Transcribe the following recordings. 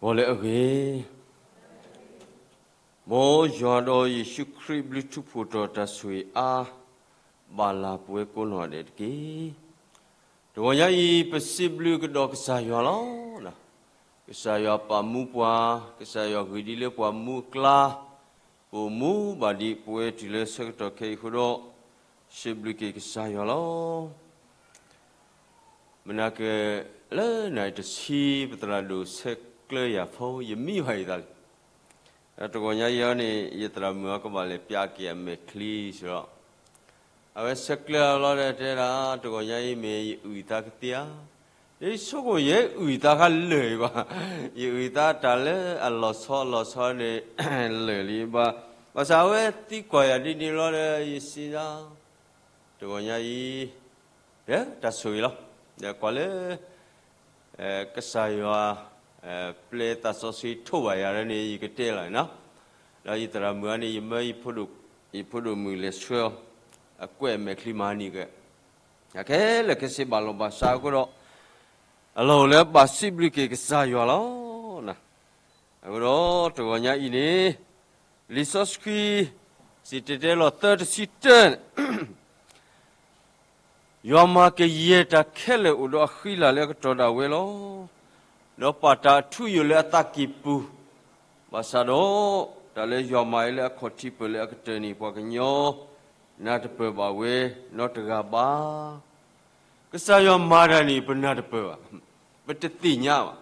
ဂီၤလၢအဂ့ၤ, မ်ယွၤဒီးယ့ၣ်ၡူးခရံာ်ဘျုးထူးဖှိၣ်တီၤတၢ်ဆိၣ်ဂ့ၤအါ ဘၣ်လၢပဝဲကိးနီၢ်ဒဲးတက့ၢ်. တဂီၤညါအံၤ ပစံးဘျုးကဒီးကစၢ်ယွၤလီၤ. ကစၢ်ယွၤပာ်မူပှၤ, ကစၢ်ယွၤဂ့ၤဒ်လၢပှၤမူအကျါ, ပအိၣ်မူဘၣ်ဒံးပဝဲတုၤလၢဆၢကတီၢ်ခဲအံၤအဃိဒီး, စံးဘျုးက့ၤကစၢ်ယွၤလီၤ. မနၤက့ၤ လၢနံၣ်တဆံ ပသရၣ်ဒိၣ်ဆဲးကျၢယၤဖိ ယမံဘၣ်ယသးလံ. တဂီၤညါအံၤန့ၣ် ယသရၣ်မုၣ်အကဘၣ်လဲၤပျးက့ၤအမဲာ်ချံစ့ၢ်ကီး, အဝဲဆဲးကျၢလီၤဒီးတဲဒၣ် တဂီၤညါအံၤမ့ၢ်ယအုၣ်သးကသ့ဧါ, ယဆိကမိၣ်ယအုၣ်သးခါလၢာ်အံၤဘၣ်, ယအုၣ်သးတၢ်လၢအလီၤဆီအလီၤဆီန့ၣ် လၢာ်လံဘၣ်, ဘၣ်ဆၣ်အဝဲသံကွၢ်ယၤဒ်န့ၣ်လီၤဒီး ယစံးဒၣ် တဂီၤညါအံၤ တၢ်ဆိၣ်ဂ့ၤလီၤ. ဒီးကွၢ်လၢ ကစၢ်ယွၤ ပျဲသးစီဆှံထိးဘၣ်ယၤလၢန့ၣ် ယကတဲလီၤနီၤ. ဒီးယသရၣ်မုၣ်အန့ၣ် ယမၢယဖိဒိၣ်မုၣ်လဲၤဆှၢအီၤ, အကွဲးအမဲာ်ချံမၤနံၤကဲ, အခဲလၢာ်ခဲဆ့ဘၣ်လီၤဘၣ်စးအဃိဒီး အလီၢ်အိၣ်လၢဘၣ်စံးဘျုးက့ၤကစၢ်ယွၤလီၤ. အဃိဒီးတဂီၤညါအံၤန့ၣ် လံာ်စီဆှံ စံၣ်တဲၤတဲလီၤသၢတဆံတၢ ယွၤမၤကယဲၢ်တၢ်ခဲလၢာ်အိၣ်ဒီးအဃံလၤလၢအကတီၢ်ဒၣ်ဝဲလီၤ. ဒီးပာ်တၢ်အထူအယိာ်လၢအသးကံၢ်ပူၤ, ဘၣ်ဆၣ်ဒီး တၢ်လၢယွၤမၤအံၤလၢအခီၣ်ထံးပၢၢ်လၢအကတၢၢ်န့ၣ် ပှၤကညီနၢ်တပၢၢ်ဘၣ်ဝဲနီတဂၤဘၣ်. ကစၢ်ယွၤမၤတၢ်န့ၣ် ပနၢ်တပၢၢ်ဘၣ်, ပတသ့ၣ်ညါဘၣ်.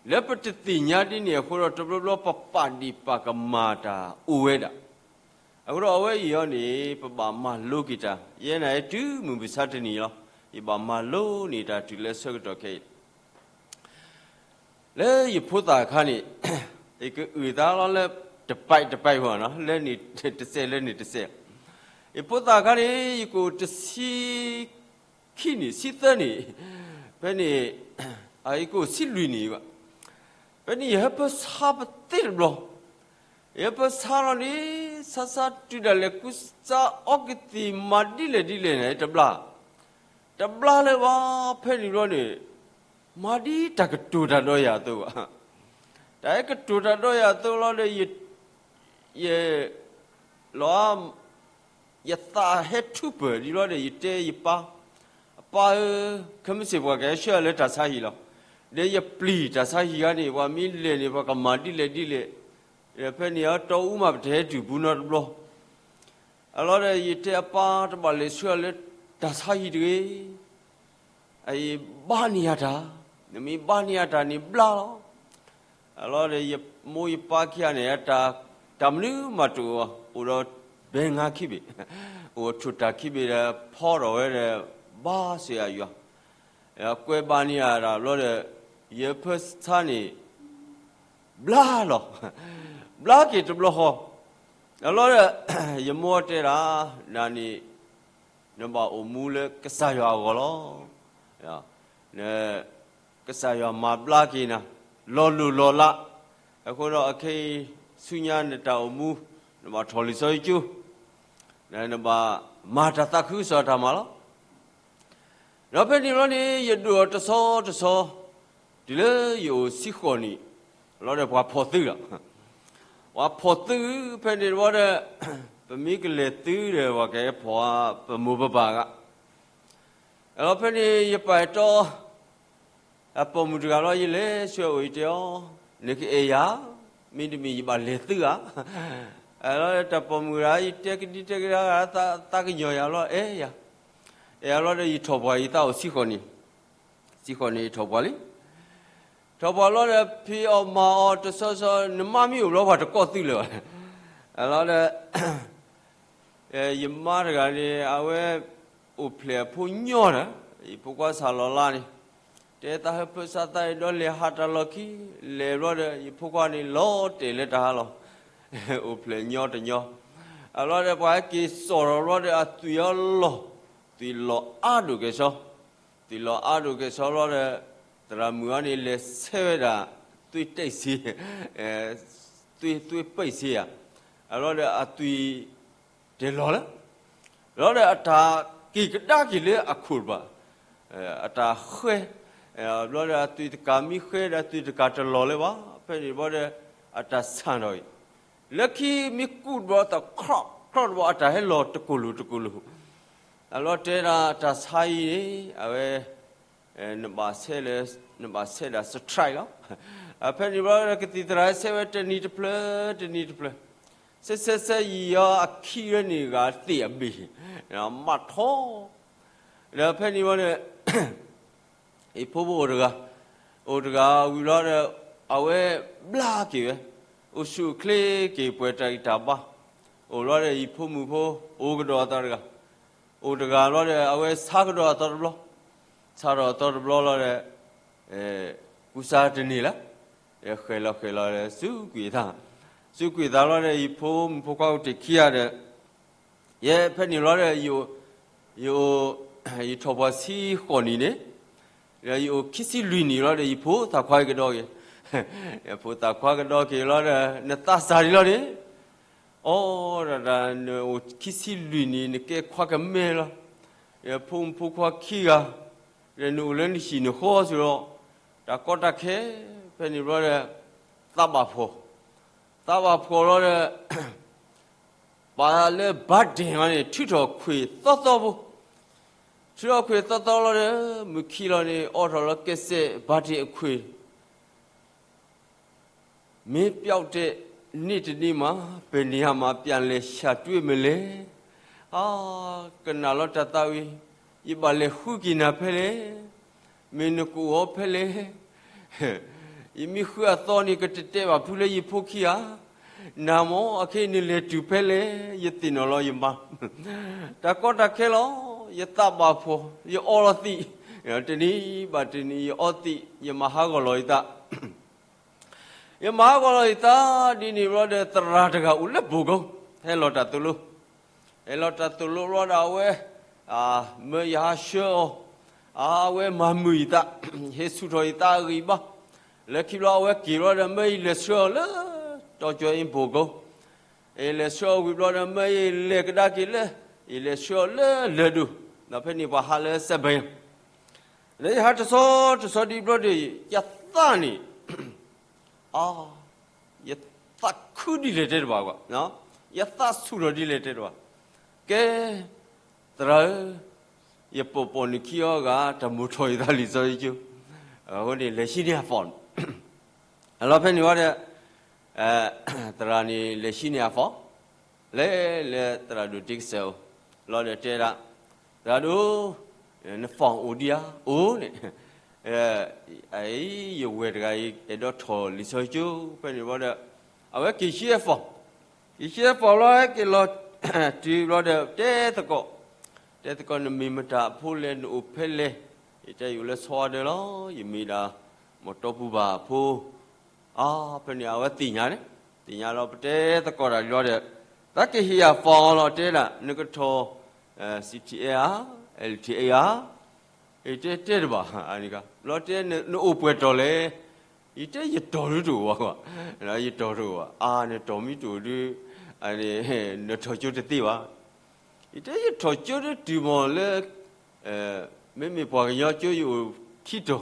လၢပတသ့ၣ်ညါဒ်န့ၣ်အဃိဒီး တဘျီဘျီပပာ်ဒံးပာ်ကမၣ်တၢ်အိၣ်ဝဲဒၣ်. အဃိဒီးအဝဲအံၤအီၤန့ၣ် ပဘၣ်မၤလိက့ၤတၢ်, ယဲန့ၣ်တုၤမုၢ်မဆါတနံၤလီၤ, ယဘၣ်မၤလိန့ၢ်တၢ်တုၤလၢဆၢကတီၢ်ခဲအံၤ လၢယဖိသၣ်အခါန့ၣ် ယကအုၣ်သးလီၤလၢတပဲးတပဲးဘၣ်နီၤ, လၢန့ၣ်တစဲးလၢန့ၣ်တစဲး, ယဖိသၣ်အခါန့ၣ် ယကအိၣ်တဆံခံနံၣ် ဆံသၢနံၣ်, ဖဲန့ၣ် ယကအိၣ်ဆံလွံၢ်နံၣ်ဘၣ်. ဖဲန့ၣ်ယဟၢဖၢဆါပသ့ၣ်တဘျီ, ယဟၢဖၢဆါလီၤန့ၣ် ဆါဆါတုၤဒၣ်လဲာ်ကူစါအီကသံၣ်မၤဒ်လဲၣ်ဒ်လဲၣ်န့ၣ် တဘျါ တဘျါလၢၤဘၣ်. ဖဲန့ၣ်ဘျီန့ၣ် မၤဒ်တၢ်ကတိၤတၢ်ဒီးယၤအသိးဘၣ်. တၢ်ဟဲကတိၤတၢ်ဒီးယၤအသိးလီၤဒီး ယ လီၤ ယသးဟဲထူပၢၢ်ဒ်လီၤဒီး ယတဲယပၢ်, အပၢ်ဧၢ, ခဲမုၢ်ဆ့ၣ်ပှၤကဟဲဆှၢလၢတၢ်ဆါဟံၣ်လီၤ. ဒီးယပျံၤတၢ်ဆါဟံၣ်ဂၤန့ၣ် ပှၤမ့ၢ်လဲၤန့ၣ် ပှၤကမၤဒ်လဲၣ်ဒ်လဲၣ်, ဒီးဖဲန့ၣ်အတီအူမးပတဟဲတုၤဘူးနီတဘျီ အလီၤဒီး ယတဲအပၢ်တဘၣ်လဲၤဆှၢလၢတၢ်ဆါဟံၣ်တဂ့ၤ, အအံၤဘါန့ၢ်ယၤတၢ်, နမ့ၢ်ဘါန့ၢ်ယၤတၢ်န့ၣ်ဘျါလီၤ. အလီၤဒီး ယမိၢ်ယပၢ်ခံဂၤန့ၣ် တၢ်မနုၤမးတအိၣ်, အိၣ်ဒီးဘဲငါခံဘ့ၣ်, အိၣ်ထိၣ်တၢ်ခံဘ့ၣ်ဒီး ဖီထီၣ်ဝဲဒီး ဘါစ့ၢ်အယွၤ, ကွဲဘါန့ၢ်ယၤတၢ်ဘျီဒီး ယဟၢဖၢဆါန့ၣ် ဘျါလီၤ, ဘျါက့ၤတဘျီဃီ, အလီၤဒီး ယမိၢ်တဲဒၣ် နၤန့ၣ် နဘၣ်အိၣ်မူလၢကစၢ်ယွၤအဂီၢ်လီၤ. ကစၢ်ယွၤမၤဘျါက့ၤနၤ လီၤလိၢ်လီၤလး, အဃိဒီးအခဲအံၤ ဆူညါနတၢ်အိၣ်မူ နဘၣ်ထီၣ်လံာ်စီဆှံကၠိ, နဘၣ်မၤတၢ်သးခုကစီၣ်တၢ်မၤလီၤ. ဒီးဖဲန့ၣ်ဘျီန့ၣ် ယဒိၣ်အီၤတဆီတဆီ, တုၤလၢယအိၣ်ဆံဃိးနံၣ်, လီၤဒီးပှၤဖီၣ်သုလီၤ. ပှၤဖီၣ်သုဖဲန့ၣ်တဘျီဒီး ပမ့ၢ်ကလဲၤသုဒီး ပှၤကဟဲဖီၣ်ပမိၢ်ပပၢ်ဂၤ, လီၤဖဲန့ၣ် ယပာ်တီ အပိာ်မုၣ်တဂၤလီၤ ယလဲၤဆှၢအိၣ် ယတဲအီၤ, နကအဲၣ်ယၤ, မ့တမ့ၢ်ယဘၣ်လဲၤသုဧါ. လီၤတၢ်ပိာ်မုၣ်တဂၤ ယတဲကဒံတဲကဒါ သးကညီၤယၤလီၤ အဲၣ်ယၤ, အဲၣ်ယၤလီၤဒီး ယထီၣ်ပှၤ ယသးအိၣ်ဆံဃိးနံၣ်, ဆံဃိးနံၣ်ယထီၣ်ပှၤလံ. ထီၣ်ပှၤလီၤဒီး ဖံးအီၣ်မၤအီၣ်တဆီဆီ နမါမ့ၢ်အိၣ်ဘျီ ပှၤတကိးသုလၢၤဘၣ်. လီၤဒီး ယမါတဂၤန့ၣ် အဝဲ အိၣ်ဖျဲၣ်အဖိညီဒီး ယဖိခွါစၢ်လီၤလါန့ၣ်, တဲသးဟၢဖၢဆါသးဒီး လဲၤဟးတၢ်လီၢ်ခံ, လဲၤဘျီဒီး ယဖိခွါန့ၣ် လီၤတဲာ်လၢတၢ်ဟးလီၤ, အိၣ်ဖျဲၣ်ညီတညီ, အလီၤဒီး ပှၤဟဲက့ၤစိာ်ထီၣ်ဘျီဒီး အသွံၣ်အလီၢ်, သွံၣ်လီၤအါဒိၣ်ကဲၣ်ဆီ, သွံၣ်လီၤအါဒိၣ်ကဲၣ်ဆီလီၤဒီး သရၣ်မုၣ်အံၤန့ၣ် လဲၤဆဲးဝဲဒၣ် သွေးတိတ်ဆေး, သွေးပိတ်ဆေးဧါ, အလီၤဒီး အသွံၣ်တဲာ်လီၤလၢ လီၤဒီး အတၢ်က့ၤကဒါက့ၤလၢအခိၣ်တဘၣ်, အတၢ်ဃဲ, ဘျီဒီးအသွံၣ်တကးမံဃဲဒီးအသွံၣ်တကးတလီၤလၢၤဘၣ်, ဖဲန့ၣ်ဘျီဒီး အတၢ်ဆၣ်ထီၣ်အံၤ, လၢခံမ့ၢ်ကူၣ်တဘျီ တခီၣ်ခီၣ်တဘျီ အတၢ်ဟဲလီၤတကိၢ်လိာ်တကိၢ်လိာ်, အဘျီတဲဒၣ်တၢ်ဆါအံၤန့ၣ် အဝဲ နဘၣ်ဆဲးလၢ နဘၣ်ဆဲးဒၣ် strike လီၤ. ဖဲန့ၣ်ဘျီဒီး ကသံၣ်သရၣ်ဆဲးဝဲတနံၤတဖျၢၣ် တနံၤတဖျၢၣ်, ဆဲးဆဲးဆဲးယံာ်အီၤအခံဝဲန့ၣ်ဂၤသ့ၣ်အဘ့ၣ်, မးထီၣ်, ဒီးဖဲန့ၣ်ဘျီဒီး ယဖိဖိအိၣ်တဂၤ, အိၣ်တဂၤဝံၤဘျီဒီး အဝဲဘျါက့ၤဝဲ, အိၣ်ဆူၣ်အိၣ်ချ့က့ၤပှဲၤတၢ်ဂံၢ်တၢ်ဘါ, အိၣ်ဘျီဒီးယဖိမုၣ်ဖိ အိၣ်ကဒီးအသီတဂၤ, အိၣ်တဂၤဘျီဒီး အဝဲဆါကဒီးအသီတဘျီ, ဆါဒီးအသီတဘျီလီၤဒီး ကူစါတန့ၢ်လၢၤ, ဃဲၤလီၤဃဲၤလီၤဒီးစူးကွံာ်အသး, စူးကွံာ်အသးလီၤဒီး ယဖိမုၣ်ဖိခွါအိၣ်တ့ၢ်ခံဂၤဒီး ယဲဖဲန့ၣ်လီၤဒီး ယအိၣ် ယအိၣ် ယထီၣ်ပှၤဆံဃိးနံၣ်န့ၣ်, ဒီးယအိၣ်ခံဆံလွံၢ်နံၣ်လီၤဒီး ယဖိသၣ်ခွါကဒီက့ၤ, ယဖိသၣ်ခွါကဒီက့ၤလီၤဒီး နသးစၢ်ဒံးလီၤန့ၣ်, အိ ဒီးနအိၣ်ခံဆံလွံၢ်နံၣ် နကဲခွါကမဲလီၤ, ယဖိမုၣ်ဖိခွါခံဂၤ, ဒီးနအိၣ်လၢနဟံၣ်နဃီစ့ၢ်ဒီး တၢ်ကီတၢ်ခဲ, ဖဲန့ၣ်ဘျီဒီး သးဘၣ်ဖှီၣ်, သးဘၣ်ဖှီၣ်လီၤဒီး ပှၤလၢဘါဒ့ၣ်မးန့ၣ် ထုးထီၣ်ခွံၣ်သီသီဖိ, ထုးထီၣ်ခွံၣ်သီသီလီၤဒီး မုၢ်ခံလီၤန့ၣ် အိးထီၣ်လီၤကဲစဲးဘါဒ့ၣ်အခွံၣ်, မင်းပျောက်တဲ့နေ့တနေ့မှာ ဘယ်နေရာမှာ ပြန်လည်ရှာတွေ့မလဲ, အါ, ကနၣ်လီၤတၢ်သးဝံၣ်, ယဘၣ်လဲၤဃုက့ၤနၤဖဲလဲၣ်, မ့ၢ်နကအိၣ်အီၤဖဲလဲၣ် ယမ့ၢ်ဃုအသီန့ၣ် ကတတဲဘၣ်ဖုလၢယဖိခံဂၤ, နၤမ့ၢ်အခဲအံၤနလဲၤတုၤဖဲလဲၣ်, ယသ့ၣ်နီၣ်လီၤယမါ, တၢ်ကီတၢ်ခဲလီၤ, ယသးဘၣ်ဖှီၣ်, ယအီလီၤသံး, တနံၤဘၣ်တနံၤ ယအီသံး, ယမၤဟးဂီၤလီၤယသး ယမၤဟးဂီၤလီၤယသး, ဒ်န့ၣ်ဘျီဒီး သရၣ်တဂၤအိၣ်လၢဘိၣ်ကိ, ဟဲလီၤတၢ်သိၣ်လိ, ဟဲလီၤတၢ်သိၣ်လိဘျီဒီးအဝဲ, မၢယဟးဆှၢအီၤ, အဝဲမၤမုာ်ယသး, ဟ့ၣ်ဆူၣ်ထီၣ်ယသးအဂံၢ်အဘါ, လၢခံဘျီအဝဲက့ၤဘျီဒီး မၢယလဲၤဆှၢအီၤလၢ တီကၠီအ့ဘိၣ်ကိ, ယလဲၤဆှၢအီၤဝံၤဘျီဒီး မၢယလဲၤကဒါက့ၤလၢ, ယလဲၤဆှၢအီၤလၢလၢၢ်ဒိၣ်, ဒီးဖဲန့ၣ်ပှၤဟးလၢစဲးဘၢၣ်ညါ လၢယဟးတဆီတဆီဒ်ဘျီဒီး ယသးန့ၣ်, အါ, ယသးခုဒ်လဲၣ်တဲတဘၣ်, ယသးဆူၣ်ထီၣ်ဒ်လဲၣ်တဲတဘၣ်, ကဲ, သရၣ်ဧၢ, ယပိာ်ပိာ်နခံအီၤဂၤ တၢ်မိၣ်ထီၣ်ယသးလံာ်စီဆှံကၠိ, အဃိန့ၣ် လဲၤဆံန့ၢ်အ phone, အလီၤဖဲန့ၣ်ဝဲဒီး, သရၣ်န့ၣ်လဲၤဆံန့ၢ်အ phone, လဲၤလၢသရၣ်ဒိၣ်တ့ကစၢၢ်အအိၣ်, လီၤဒီးတဲဒၣ်, သရၣ်ဒိၣ်, န phone အိၣ်ဒံးဧါ, အိၣ်န့ၣ်, ယဝဲၢ်တဂၤအံၤ အဲၣ်ဒိးထီၣ်လံာ်စီဆှံကၠိ ဖဲန့ၣ်ဘျီဒီး, အဝဲက့ၤဆံအ phone, က့ၤဆံအ phone လီၤ ဟဲက့ၤလီၤ, တုၤဘျီဒီး တဲသကိး, တဲသကိး နမ့ၢ်မတၤအဖိလဲၣ် နအိၣ်ဖဲလဲၣ်, ယတဲယအိၣ်လၢဆီအဒၢလီၤ, ယမ့ၢ်ဒၣ် မီၢ်တီပူၤဘၣ်အဖိ အါ, ဖဲန့ၣ်အဝဲသ့ၣ်ညါန့ၣ်, သ့ၣ်ညါလီၤ ပတဲသကိးတၢ်လီၤဒီး, သးကဟ့ၣ်ယၤ phone လီၤ တဲဒၣ် နကထီၣ် CTL ဧါ, LTA ဧါ, ယတဲတဲတဘၣ်, ဘျီတဲ နအိၣ်ပှဲၤတီၤလဲၣ်, ယတဲယတီၤဒုတအိၣ်ဘၣ်, ယတီၤတအိၣ်ဘၣ်, အါ နတီၤမ့ၢ်တအိၣ်ဒု, နထီၣ်ကၠိတသ့ဘၣ်, ယတဲယထီၣ်ကၠိဒုတုၤမီၢ်လၢ မ့မ့ၢ်ပှၤကညီကၠိယအိၣ်ခံတီၤ,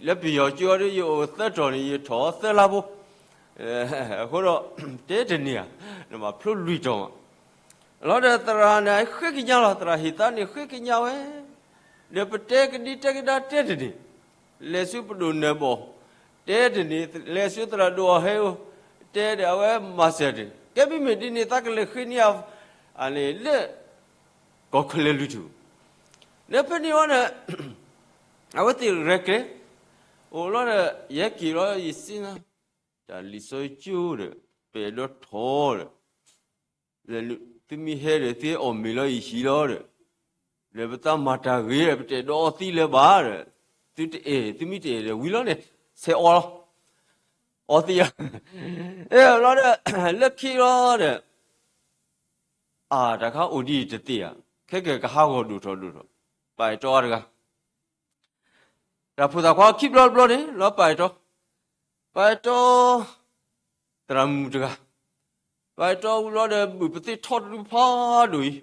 လၢပယီၤကၠိအီၤဒု ယအိၣ်သၢတီၤန့ၣ် ယထီၣ်သၢလါဖိ, အဃိဒီး တဲတန့ၢ်ဧါ, နဘၣ်ဖျိလွံၢ်တီၤမး, လီၤဒီးသရၣ်န့ၣ်ဃ့ကညးလီၤ, သရၣ်ဟ့ၣ်သးန့ၣ်ဃ့ကညးဝဲ, ဒီးပတဲကဒံတဲကဒါတဲတန့ၢ်, လဲၤဆူပဒိၣ်နၢၤဘီၣ်, တဲတန့ၢ်, လဲၤဆူသရၣ်ဒိၣ်အီၤဟဲအိၣ်, တဲဒီးအဝဲမၤစၢၤတ့ၢ်, ကဲမ့မ့ၢ်ဒ်န့ၣ် သးကလဲၤဃ့န့ၢ်အ လၢ ကီၢ်ခဲလၢာ်လွံၢ်ထူၣ်, ဒီးဖဲန့ၣ်ဝဲဒီး အဝဲသ့ၣ်ရဲၣ်ကျဲၤ, အိၣ်လီၤဒီး ယဟဲက့ၤလီၤ ယစံးနၤ, တၢ်လံာ်စီဆှံကၠိဒီး ပအဲၣ်ဒိးထီၣ်ဒီး, သုမ့ၢ်ဟဲဒီး သုဟဲအီၣ်မ့ၤလီၤယဟံၣ်လီၤဒီး, ဒီးပသးမၤတၢ်ဂ့ၤဒီး ပတအဲၣ်ဒိးအီသံးလၢၤဘၣ်ဒီး, သုတအဲၣ်, သုမ့ၢ်တအဲၣ်ဒီးဝံၤလီၤန့ၣ်, ဆဲးအီလီၤ, အီသံးလီၤ, အဲၣ်လီၤဒီး လၢခံလီၤဒီး အါ တၢ်ခါအိၣ်ဒ်အံၤတသ့ဧါ, ခဲကဲကဟးဂီၤဒိၣ်ထီၣ်ဒိၣ်ထီၣ်, ပာ်အဲၣ်တီအါတဂၤ, တၢ်ဖိသၣ်ခွါခံဘျီတဘျီန့ၣ် လီၤပာ်အဲၣ်တီ, ပာ်အဲၣ်တီ, သရၣ်မုၣ်တဂၤ, ပာ်အဲၣ်တီဝံၤလီၤဒီး ဘုၣ်ပသ့ၣ်ထီၣ်တဒုဖးဒိၣ်အံ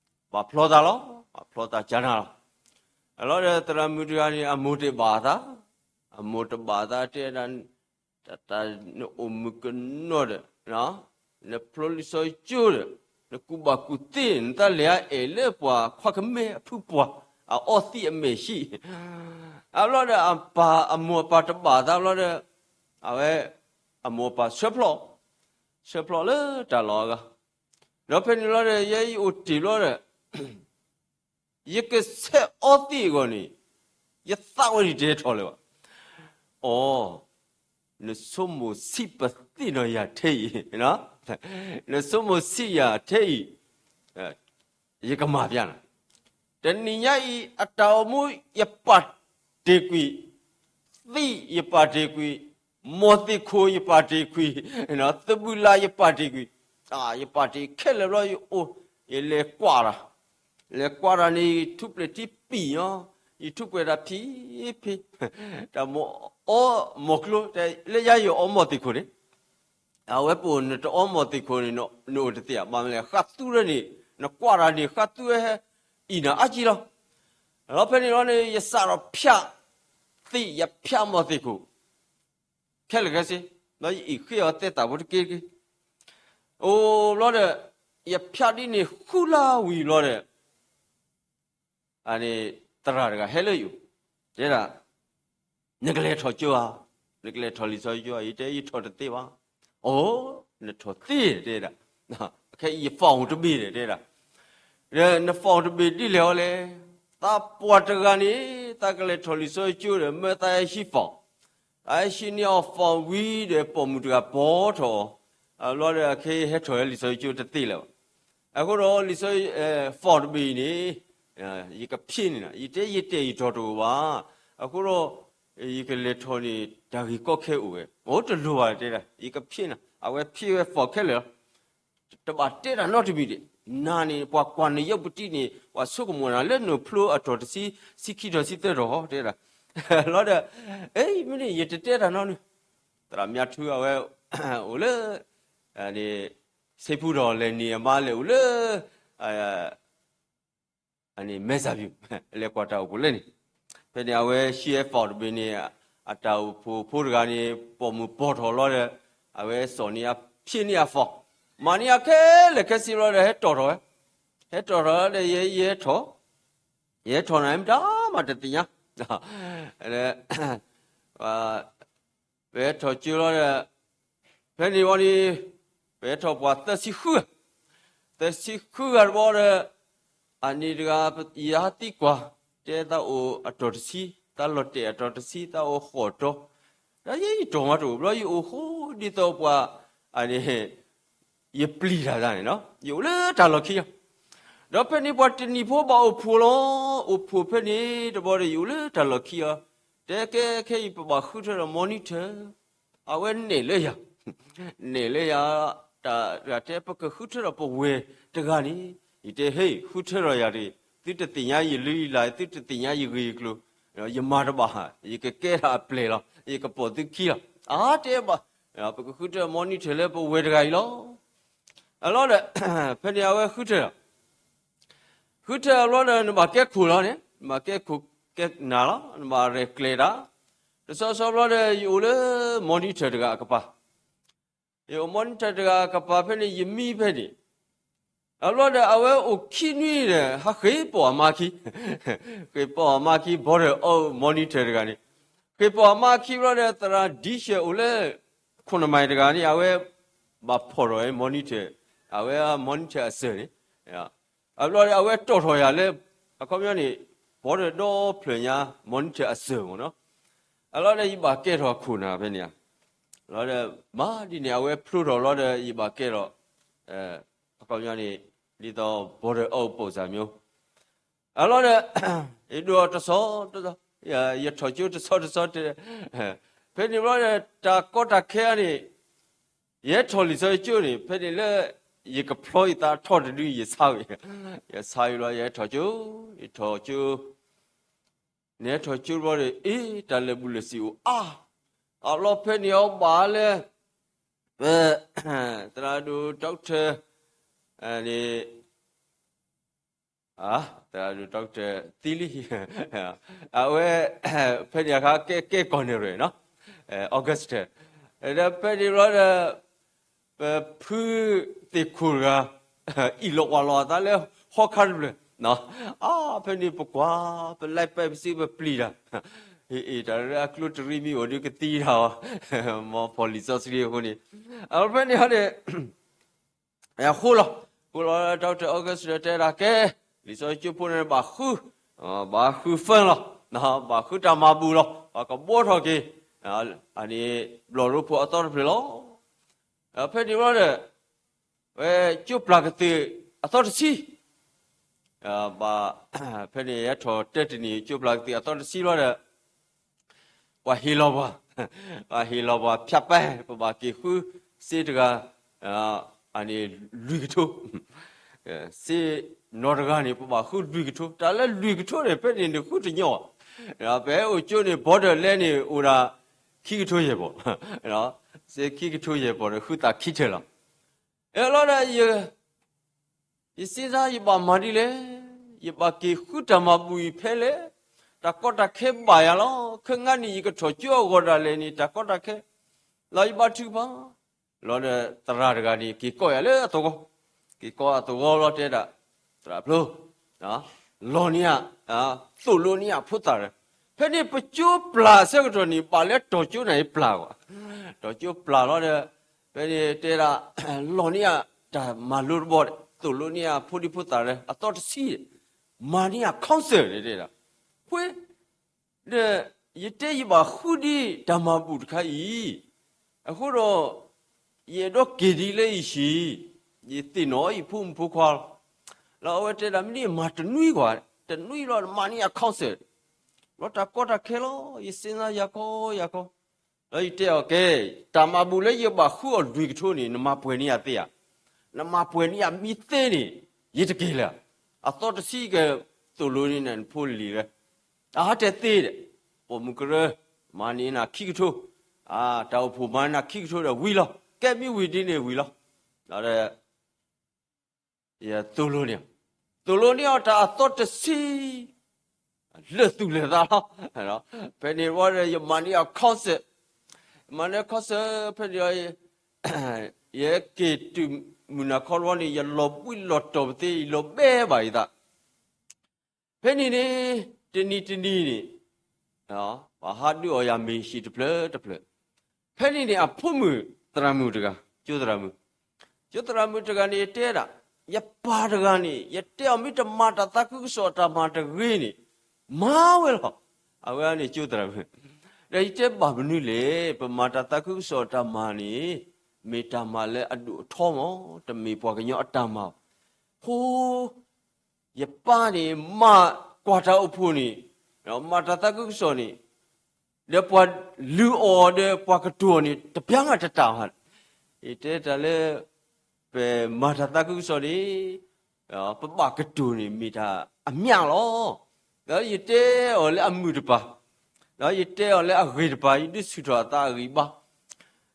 ၤ, ဘၣ်ဖျီသးလီၤ, ဘၣ်ဖျီသးကနၤလီၤ, အလီၢ်ဒီးသရၣ်မုၣ်တဂၤန့ၣ် အမိၢ်တဘၣ်သး, အမိၢ်တဘၣ်သးတဲဒၣ်, တၢ်နအိၣ်မုာ်ကနီၤဒီး, နဖျိလံာ်စီဆှံကၠိဒီး, နကူၣ်ဘၣ်ကူၣ်သ့, နတၢ်လဲၤအအဲၣ်လၢပှၤခွါကမဲအဖုပှၢ်, အအီသံးအမဲာ်ဆှံ, အဘျီဒီးအပၢ်အမိၢ်အပၢ်တဘၣ်သးဘျီဒီး, အဝဲ, အမိၢ်အပၢ်ဆၢဖျိး, ဆၢဖျိးလၢတၢ်လီၢ်အဂၤ, ဒီးဖဲန့ၣ်လီၤဒီး ယဲယအိၣ်တ့ၢ်လီၤဒီး ယကဆဲးအီသံးအဂီၢ်န့ၣ်, ယသးဝဲဒၣ်တဟဲထီၣ်လၢၤဘၣ်. အိ, နဆိကမိၣ်ဆံးပသ့ၣ်နီၣ်ယၤထဲအံၤ, နဆိကမိၣ်ဆံးယၤထဲအံၤ, ယကမၤပျါနၤ, တနံၤညါအံၤ အတၢ်အိၣ်မူယပာ်တ့ၢ်ကွံာ်, သံးယပာ်တ့ၢ်ကွံာ်, မိၢ်သ့ၣ်ခိၣ်ယပာ်တ့ၢ်ကွံာ်, သဘုၣ်လးယပာ်တ့ၢ်ကွံာ်, ယပာ်တ့ၢ်ခဲလၢာ်ဘျီယအိၣ်, ယလဲၤကွၢ်တၢ်, လဲၤကွၢ်တၢ်န့ၣ် ယထူးပှဲၤထံပံာ်ညီ, ယထူးပှဲၤတၢ်ဖံးဖံး, တၢ်မိၢ်အီမိၢ်ကျိ, လၢယၤယအီမိၢ်သ့ၣ်ခိၣ်န့ၣ်, အဝဲပအိၣ်နတအီမိၢ်သ့ၣ်ခိၣ်န့ၣ် နအိၣ်တသ့ဧါ, ဘၣ်မနုၤလဲၣ် ဃၣ်သူရဲန့ၣ်, နကွၢ်တၢ်န့ၣ် ဃၣ်သူရဲဟဲအံၤနၤအါကံလီၤ. လီၤဖဲန့ၣ်လီၤန့ၣ် ယစးထီၣ်ဖၠးသံး ယဖၠးမိၢ်သ့ၣ်ခိၣ် ခဲလၢာ်ခဲဆ့, ဒီးယအံးဃ့အီၤသဲသးဖိတက့ၢ်တက့ၢ်. အိၣ်ဘျီဒီး, ယဖၠးဒ်န့ၣ်ဃုလါဝံၤဘျီဒီး, သရၣ်တဂၤဟဲလၢယအိၣ်, တဲဒၣ်, နကလဲၤထီၣ်ကၠိဧါ, နကလဲၤထီၣ်လံာ်စီဆှံကၠိဧါ, ယတဲယထီၣ်တသ့ဘၣ်. အိ, နထီၣ်သ့တဲဒၣ်, ခဲအံၤယ phone တဘ့ၣ်ဒီး တဲဒၣ်, န phone တဘ့ၣ်ဒ်လဲၣ်အီၤလဲၣ်, သးပှၢ်တဂၤန့ၣ်, သးကလဲၤထီၣ်လံာ်စီဆှံကၠိဒီး မၢသးဟဲဟံး phone, သးဟဲဟံးန့ၢ်အီၤ phone ဝံၤဒီး ပိာ်မုၣ်တဂၤပိာ်ထီၣ်အီၤ, အဘျီဒီးအခဲအံၤဟဲထီၣ်လံာ်စီဆှံကၠိတသ့လၢၤဘၣ်. အဃိဒီးလံာ်စီဆှံ, phone တဘ့ၣ်အံၤန့ၣ်, ယကဖံးန့ၣ်လီၤ, ယတဲယတဲာ်ယတီၤတအိၣ်ဘၣ်. အဃိဒီး, ယကလဲၤထီၣ်န့ၣ် တၢ်ဂ့ၢ်ကီခဲအိၣ်ဝဲ, အိၣ်တလိၣ်ဘၣ်တဲဒၣ်, ယကဖံးနၤ, အဝဲဖံးဝဲ phone ခဲလၢာ်လီၤ. တဘၣ်တဲတၢ်နီတမံၤဒံး, နၤန့ၣ် ပှၤကွၢ်နရုပ်ပတံန့ၣ် ပှၤဆိကမိၣ်နၤလၢနဖျိအတီၢ်တဆံ, ဆံခံထီၣ်ဆံသၢထီၣ် တဲဒၣ်, လီၤဒီး, အ့ မ့ၢ်န့ၣ် ယတတဲတၢ်နီတမံၤ, သရၣ်မၠါထူအဝဲ, အိၣ်လၢ, န့ၣ်, စ့ဖူထီၣ်လဲၣ်န့ၣ် အမါလဲၣ်အိၣ်လၢ, န့ၣ် မဲၢ်စၢ်ပူၤ, လဲၤကွၢ်တၢ်အိၣ်ဖှိၣ်လၢန့ၣ်, ဖဲန့ၣ် အဝဲဟံးအ phone တဘ့ၣ်န့ၣ်, အတၢ်အိၣ်ဖှိၣ်ဖိတဂၤန့ၣ် ပိာ်မုၣ်ပိာ်ထီၣ်လီၤဒီး, အဝဲစိာ်န့ၢ်အဖံးန့ၢ်အ phone, မၤန့ၢ်အခဲလၢာ်ခဲဆ့လီၤဒီး ဟဲတီၢ်ထီၣ်ဝဲ, ဟဲတီၢ်ထီၣ်လီၤဒီး ယဲယဟဲထီၣ်, ယဟဲထီၣ်န့ၣ် မတၤမးတသ့ၣ်ညါ, ပဟဲထီၣ်ကၠိလီၤဒီး, ဖဲန့ၣ်ဝံၤန့ၣ်, ပဟဲထီၣ်ပှၤသၢဆံဃု, သၢဆံဃုဂၤတဘျီဒီး, အန့ၣ်တဂၤ, ယဟးသံကွၢ်, တဲသးအိၣ်အတီၢ်တဆံ, သးလီၤတဲာ်အတီၢ်တဆံ, သးအိၣ်ဃိးတီၤ, ဒီးယဲယတီၢ်မးတအိၣ်ဘျီ ယအိၣ်ဃိဒ်သိးပှၤ, အန့ၣ် ယပျံၤတၢ်န့ၣ်လီၤ, ယအိၣ်လၢတၢ်လီၢ်ခံလီၤ. ဒီးဖဲန့ၣ်ပှၤတနံၤဖိဘၣ်အိၣ်ဖှိၣ်လီၤ, အိၣ်ဖှိၣ်ဖဲန့ၣ်တဘျီဒီး ယအိၣ်လၢတၢ်လီၢ်ခံလီၤ, တဲကဲခဲအံၤပဘၣ်ဃုထၢဒီး monitor, အဝဲနဲၣ်လၢယၤ, နဲၣ်လၢယၤ, တၢ်တဂၤတဲပကဃုထၢဒီးပဝဲၢ်တဂၤန့ၣ်, ယတဲဟ့ၣ်ဃုထၢဒီးယၤတဂ့ၤ, သုတသ့ၣ်ညါယလုၢ်ယလၢ်, သုတသ့ၣ်ညါယဂ့ၢ်ယကျိၤ, ယမၤတဘၣ်, ယကကဲထီၣ်အပျဲၢ်လီၤ, ယကပိာ်သုခံလီၤ, အါတဲဘၣ်, ပကဃုထၢ monitor လၢပဝဲၢ်တဂၤအံၤလီၤ. အလီၢ်ဒီး, ဖဲန့ၣ်အဝဲဃုထၢလီၤ, ဃုထၢအဘျီဒီး နဘၣ်ကဲခိၣ်လီၤန့ၣ်, နဘၣ်ကဲခိၣ်ကဲနၢ်လီၤ, နဘၣ်ရဲၣ်ကျဲၤတၢ်, တဆီဆီဘျီဒီး ယအိၣ်လၢ monitor တဂၤအကပၤ, ယအိၣ် monitor တဂၤအကပၤဖဲန့ၣ် ယမံဖဲန့ၣ်, အဘျီဒီးအဝဲအိၣ်ခံနွံဒီး ဟးဃ့ၢ်ပိာ်အမါခံ, ဃ့ၢ်ပိာ်အမါခံ border အ monitor တဂၤန့ၣ်, ဃ့ၢ်ပိာ်အမါခံဘျီဒီး သရၣ်ဒံၡဲးအိၣ်လၢ ခိၣ်နမၤတဂၤန့ၣ် အဝဲ ဘၣ်ဖီၣ်ထီၣ်ဝဲ monitor, အဝဲ monitor အစၢၤန့ၣ်, အဘျီဒီးအဝဲတီၢ်ထီၣ်ယၤလၢ, အခီပညီန့ၣ်, border ဒီဖျၢၣ်ညါ monitor အစၢၤမ့ၢ်နီၤ, အလီၢ်ဒီးယဘၣ်ကဲထီၣ်ခိၣ်နၢ်ဖဲန့ၣ်ဧါ, လီၤဒီး, မၤဒ်န့ၣ် အဝဲဖျိထီၣ်လီၤဒီး ယဘၣ်ကဲထီၣ်, အခီပညီန့ၣ်, ဒ်သိး border အ ပုံစံမျိုး, အလီၢ်ဒီး, ယဒိးတဆီ, ယထီၣ်ကၠိတဆီတဆီတဲ, ဖဲန့ၣ်ဘျီဒီး တၢ်ကီတၢ်ခဲန့ၣ်, ယဟဲထီၣ်လံာ်စီဆှံကၠိန့ၣ် ဖဲန့ၣ်လၢ, ယကဖျီယသးထီၣ်တဒု ယဆါဝံၤ, ယဆါဝံၤဘျီ ယဟဲထီၣ်ကၠိ, ယထီၣ်ကၠိ, နဟဲထီၣ်ကၠိဘျီဒီး အ့ တၢ်လၢာ်ဘူၣ်လၢာ်စံာ်အိၣ်အါ, အလီၢ်ဖဲန့ၣ်အီၤဘၣ်လၢ, ပ, သရၣ်ဒိၣ် doctor, န့ၣ် သရၣ်ဒိၣ် doctor သံလံ, အဝဲ ဖဲန့ၣ်အခါ ကဲ ကဲ colonel နီၤ, August, ဒီးဖဲန့ၣ်ဘျီဒီး ပဖုသ့ၣ်ခိၣ်တဂၤ အ့ၣ်လိာ်ကွၢ်လိာ်အသးလၢဟီခါတဖျၢၣ်, အါ ဖဲန့ၣ်ပကွၢ် ပလဲၤပဲာ်ပစု ပပျံၤတၢ်, အ့ၣ် တၢ်လၢအကျိတရံးမ့ၢ်အိၣ်ဒီးကသံတၢ်အီၤ, မ်ဖီၣ်လံာ်စီဆှံအဃိန့ၣ်, အဖဲန့ၣ်ဟီန့ၣ် ဃိလီၤ, ဃိလီၤ doctor August တဲဒၣ်ကဲ, လံာ်စီဆှံကၠိဖိန့ၣ်ဘၣ်ဃု, ဘၣ်ဃု fund လီၤ, ဘၣ်ဃုတၢ်မၤဘူၣ်လီၤ, ပကဘှီထီၣ်က့ၤ, အန့ၣ် ဘျီၣ်ရိဖှိၣ်အသီတဖျၢၣ်လီၤ. ဖဲန့ၣ်ဘျီဒီး ဝဲကၠိပျၢ်ကသုးအသီတဆံ, ဘၣ် ဖဲန့ၣ်ဟဲထီၣ်တဲတနံၣ် ကၠိပျၢ်ကသုးအသီတဆံဘျီဒီး ပှၤဟ့ၣ်လီၤပှၤ, ပှၤဟ့ၣ်လီၤပှၤ ဖြတ်ပဲ, ပဘၣ်က့ၤဃုစ့တဂၤ, အန့ၣ်လွံၢ်ကထိ, စ့နီတဂၤန့ၣ် ပဘၣ်ဃုလွံၢ်ကထိ, တၢ်လၢလွံၢ်ကထိန့ၣ် ဖဲန့ၣ်န့ၣ်ဃုတညီဘၣ်, ပဟဲအိၣ်ကၠိန့ၣ် border လဲန့ၣ် အိၣ်ဒၣ်ခံကထိယဲၢ်ပီၢ်, စ့ခံကထိယဲၢ်ပီၢ်န့ၣ် ဃုသးခံထၢၣ်လီၤ. အဲလီၤဒီး ယစ့ၢ်ကီး ယဘၣ်မၤဒ်လဲၣ်, ယဘၣ်က့ၤဃုတၢ်မၤဘူၣ်အံၤဖဲလဲၣ်, တၢ်ကီတၢ်ခဲဘၣ်ယၤလီၤ, ခဲငါန့ၣ် ယကထီၣ်ကၠိအဂီၢ်ဒၣ်လဲာ်န့ၣ် တၢ်ကီတၢ်ခဲ လီၤယဘါထုကဖၣ်, လီၤဒီးသရၣ်တဂၤန့ၣ် က့ၤကိးယၤလၢအသဝီ, က့ၤကိးအသဝီလီၤ တဲဒၣ်, သရၣ်ဖျိ, လီၤန့ၢ်ဧါ, သိၣ်လိန့ၢ်ဧါဖိသၣ်ဒီး, ဖဲန့ၣ်ပကၠိပျၢ်အဆၢကတီၢ်န့ၣ် ဘၣ်လၢတီၤကၠိန့ၣ်ပျၢ်ကွၢ်, တီၤကၠိပျၢ်လီၤဒီး, ဖဲန့ၣ်တဲဒၣ်, လီၤန့ၢ်ဧါတၢ်မၤလိတဘီဒီး သိၣ်လိန့ၢ်ဧါဖိဒံဖိသၣ်ဒီး အသီတဆံ, မၤန့ၢ်ဧါ concert န့ၣ်တဲဒၣ်, ဖဲ ဒီး ယတဲယဘၣ်ဃုဒံးတၢ်မၤဘူၣ်တခါအံၤ, အဃိဒီး ယအဲၣ်ဒိးက့ၤဒံးလၢယဟံၣ်, ယသ့ၣ်နီၣ်ယဖိမုၣ်ဖိခွါလီၤ. လီၤအဝဲတဲဒၣ် မ့ၢ်န့ၢ်မၤတနွံကွၢ်, တနွံလီၤမၤန့ၢ်ယၤ concert, လီၤတၢ်ကီတၢ်ခဲလီၤ ယစ့ၢ်ကီးယၤခီယၤခီ, လီၤယတဲအီၤကဲ, တၢ်မၤဘူၣ်လၢယဘၣ်ဃုအီၤလွံၢ်ကထိန့ၣ် နမၤပှဲၤန့ၢ်ယၤသ့ဧါ, နမၤပှဲၤန့ၢ်ယၤမ့ၢ်သ့န့ၣ်, ယတက့ၤလၢၤ, အသီတဆံကသိၣ်လိန့ၢ်နဖိလံၤလၢ အဟးတဲသ့ဒီး, ပိာ်မုၣ်ကရၢ, မၤန့ၢ်နၤခံကထိ, တၢ်အိၣ်ဖှိၣ်မၤန့ၢ်နၤခံကထိဒီးဝံၤလီၤ, ကဲမ့ၢ်ဝံၤဒ်န့ၣ်ဝံၤလီၤ, ဒီး သိၣ်လိန့ၢ်, သိၣ်လိန့ၢ်အီၤတၢ်အသီတဆံ လၢာ်သူၣ်လၢာ်သးလီၤ. ဖဲန့ၣ်ဝံၤဒီး ယမၤန့ၢ်အီၤ concert, မၤန့ၢ် concert ဖဲန့ၣ်, ယက့ၤတုၤမုၢ်နၤခီတဝီန့ၣ် ယလီၤဘှံးလီၤတီၤပသ့ ယလီၤဘဲဘၣ်ယသး. ဖဲန့ၣ်န့ၣ် တနံၤတနံၤန့ၣ် ပှၤဟးဒုးအီၣ်ယၤမ့ၢ်ဟံၣ်တဖျၢၣ်တဖျၢၣ်, ဖဲန့ၣ်န့ၣ် အဖိမုၣ်သရၣ်မုၣ်တဂၤ, ကၠိသရၣ်မုၣ်, ကၠိသရၣ်မုၣ်တဂၤန့ၣ် ယတဲဒၣ်, ယပၢ်တဂၤန့ၣ် ယတဲအီၤမ့ၢ်တမၤတၢ်သးခုကစီၣ်အတၢ်မၤတဂ့ၤန့ၣ် မၤဝဲလီၤ. အဝဲန့ၣ်ကၠိသရၣ်မုၣ်, ဒီးယတဲဘၣ်မနုၤလဲၣ်, ပမၤတၢ်သးခုကစီၣ်အတၢ်မၤန့ၣ် မ့ၢ်တၢ်မၤလၢအဒိၣ်အထီမး, တမ့ၢ်ပှၤကညီအတၢ်မၤဘၣ်. ဖိ ယပၢ်န့ၣ် မၤကွၢ်တၢ်အိၣ်ဖှိၣ်န့ၣ်, မၤတၢ်သးခုကစီၣ်န့ၣ်, ဒီးပှၤလုၢ်အီၣ်ဒီးပှၤကတိၤအီၤန့ၣ် တပျါမးတတၢ်ဘၣ်. ယတဲတၢ်လၢ ပမၤတၢ်သးခုကစီၣ်န့ၣ် ပဘၣ်ကတိၤန့ၣ်မ့ၢ်တၢ်အမျးလီၤ. ဒီးယတဲအီၤလၢအမုာ်တပၤ, ဒီးယတဲအီၤလၢအဂ့ၤတပၤ, ယဒုးဆူၣ်ထီၣ်အသးအဂံၢ်ဘါ.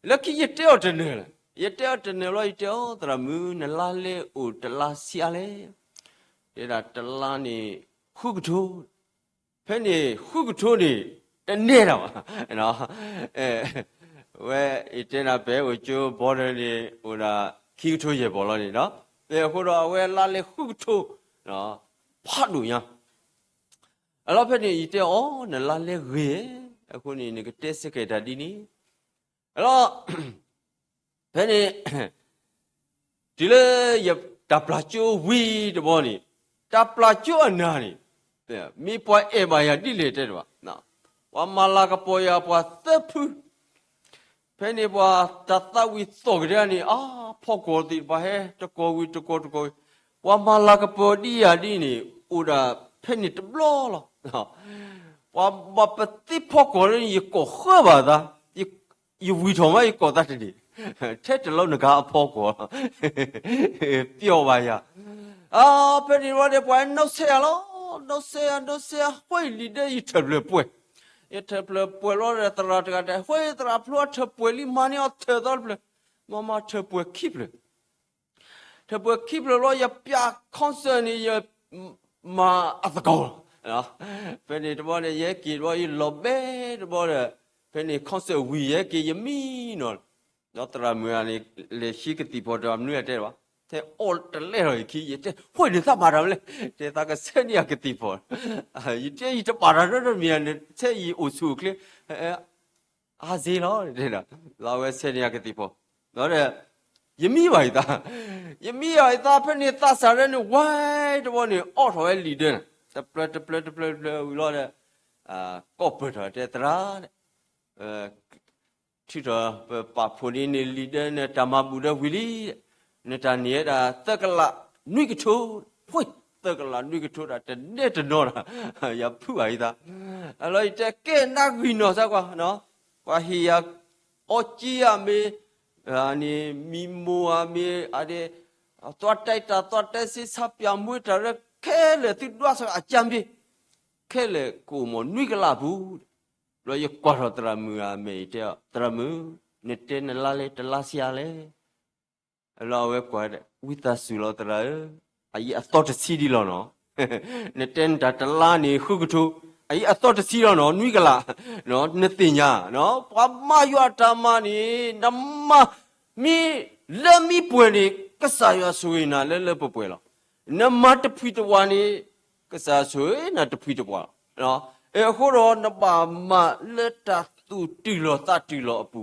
လၢခံယတဲအီၤတနၢၤလီၤ, ယတဲအီၤတနၢၤလီၤ, ယတဲအီၤ သရၣ်မုၣ် နလါလဲအိၣ်တလါဆံးအါလဲၣ်. တဲဒၣ်တလါန့ၣ် ဃုကထိ ဖဲန့ၣ်ဃုကထိန့ၣ် တနဲၣ်တၢ်ဘၣ်. ဝဲ ယတဲနၤ ပအိၣ်ကၠိ border န့ၣ် အိၣ်ဒၣ်ခံကထိယဲၢ်ပီၢ်လီၤန့ၣ်, အဃိဒီးအဝဲလါလဲဃုကထိ ဖးဒိၣ်ညါ. အလီၤဖဲန့ၣ် ယတဲအီၤ နလါလဲဂ့ၤ, အဃိန့ၣ် နကတဲစ့ၢ်ကီးတၢ်ဒ်န့ၣ် အလီၤ ဖဲန့ၣ် တုၤလၢယတၢ်ပျၢ်ကၠိဝံၤတဘျီန့ၣ်, တၢ်ပျၢ်ကၠိအနၢ်န့ၣ် မ့ၢ်ပှၤအဲၣ်ဘၣ်ယၤဒ်လဲၣ်တဲတဘၣ်. ပှၤမၤလၤကပီၤယၤပှၤသၢဖု, ဖဲန့ၣ်ပှၤတၢ်သးဝံၣ်သီၣ်ကဒါန့ၣ် အါ ဖီကွီၤသ့ၣ်တဖၣ်ဟဲ တကိးဝံၤတကိးတကိးဝံၤ, ပှၤမၤလၤကပီၤဒ်ယၤဒ်န့ၣ် အိၣ်ဒၣ်ဖဲန့ၣ်တဘျီလီၤ. ပှၤဘၣ်ပသ့ဖီကွီၤလၢန့ၣ် ယကိးဃၢဘၣ်သး ယဝံၣ်ထီၣ်မး ယကိးသးတန့ၢ်, ထဲတလီၤနဂၤအဖီကွီၤလီၤ, ပျီဘၣ်ယၤ. အါ ဖဲန့ၣ်ဝံၤဒီး ပှၤနီၣ်ဆဲးယၤလီၤ, နီၣ်ဆဲးယၤ နီၣ်ဆဲးယၤ ဃိလံၤဒီး ယထၢၣ်ဖျၢၣ်ပှဲၤ, ယထၢၣ်ဖျၢၣ်ပှဲၤလီၤဒီး သရၣ်တဂၤတဲ ဃိသရၣ်ဖျိအထၢၣ်ပှဲၤလံ မၤန့ၢ်အီၤထၢၣ်သီတဖျၢၣ်, မၤမၤထၢၣ်ပှဲၤခံဖျၢၣ် ထၢၣ်ပှဲၤခံဖျၢၣ်လီၤ ယပျၢ် concert န့ၣ် ယ မၤအသကိးလီၤ. ဖဲန့ၣ်တဘျီန့ၣ် ယဟဲက့ၤတဘျီ ယလီၤဘဲတဘျီဒီး ဖဲန့ၣ် concert ဝံၤ ယဟဲက့ၤ ယမံနီၤ, ဒီးသရၣ်မုၣ်ဂၤန့ၣ် လဲၤဟံးကသံၣ်ဖီၣ်ဒီး မနုၤအတဲဘၣ်, ထဲအီၣ်တလဲၢ်လီၤယခံ ယတဲ ဝဲန့ၣ်သးဘၣ်တၢ်မနုၤလဲၣ်, တဲသးကဆဲးန့ၢ်ယကသံၣ်ဖီၣ်, ယတဲယတဘၣ်တၢ်နီတမံၤန့ၣ် ဆဲးယအိၣ်ဆူၣ်အိၣ်ချ့, အါစ့လီၤ, လီၤဝဲဆဲးန့ၢ်ယကသံၣ်ဖီၣ်, ဒီး ယမံဘၣ်ယသး, ယမံဘၣ်ယသး ဖဲန့ၣ်သးစၢ်လၢန့ၣ် ဝဲတဘျီန့ၣ် အီၣ်ထီၣ်ဝဲလံာ်ဒၢန့ၣ် တပျၢၤတပျၢၤတပျၢၤတပျၢၤဝံၤလီၤဒီး ကိးပၢၢ်ထီၣ်တဲသရၣ် ထုးထီၣ်ပပာ်ဖှိၣ်န့ၢ်န့ၣ်လံာ်ဒၢန့ၣ်တၢ်မၤဘူၣ်ဒီးဝံၤလံ, နတၢ်န့ၢ်ဝဲဒၣ်သၢကလးနွံကထိ, ဝ့ၢ် သၢကလးနွံကထိဒၣ်တနဲတနီၤဒၣ်, ယဖုးဘၣ်ယသး, အလီၤယတဲကဲနၣ်ဂံၢ်နီၢ်စၢ်ကွၢ်, ပှၤဟ့ၣ်ယၤ အီကံယၤမ့ၢ်, န့ၣ် မံမီၢ်ဧါမ့ၢ်, အဒဲး, သွားတိုက်တာ သွားတိုက်ဆေး ဆပ်ပြာ မွေးတာရဲခဲလၢာ် သုဒွးစ့ၢ်ကီးအကြမ်းဖျင်း, ခဲလၢာ်ကအိၣ်မ့ၢ်နွံကလးပူၤ, ဘျီယကွၢ်ထီၣ်သရၣ်မုၣ်ဧါ မ့ၢ်အံၤတဲအီၤ သရၣ်မုၣ်, နတဲနလါလဲၣ် တလါဆံးအါလဲၣ်, လီၤအဝဲကွၢ် ဝံသးစူၤလီၤသရၣ်ဧၢ, အအံၤအသီတဆံဒံးလီၤနီၤ, နတဲနတၢ်တလါန့ၣ် ဃုကထိ, အအံၤအသီတဆံလီၤနီၤ နွံကလး, နသ့ၣ်ညါ, ပှၤမၤယွၤအတၢ်မၤန့ၣ် နမၤမ့ၢ်လၢမ့ၢ်ပှဲၤန့ၣ် ကစၢ်ယွၤဆိၣ်ဂ့ၤနၤလၢလၢပှဲၤပှဲၤလီၤ. နမၤတဖှံတဝါန့ၣ် ကစၢ်ယွၤဆိၣ်ဂ့ၤနၤတဖှံတဝါလီၤ. အဃိဒီးနဘၣ်မၤလၢတၢ်သူၣ်တုၤလီၤသးတုၤလီၤအပူ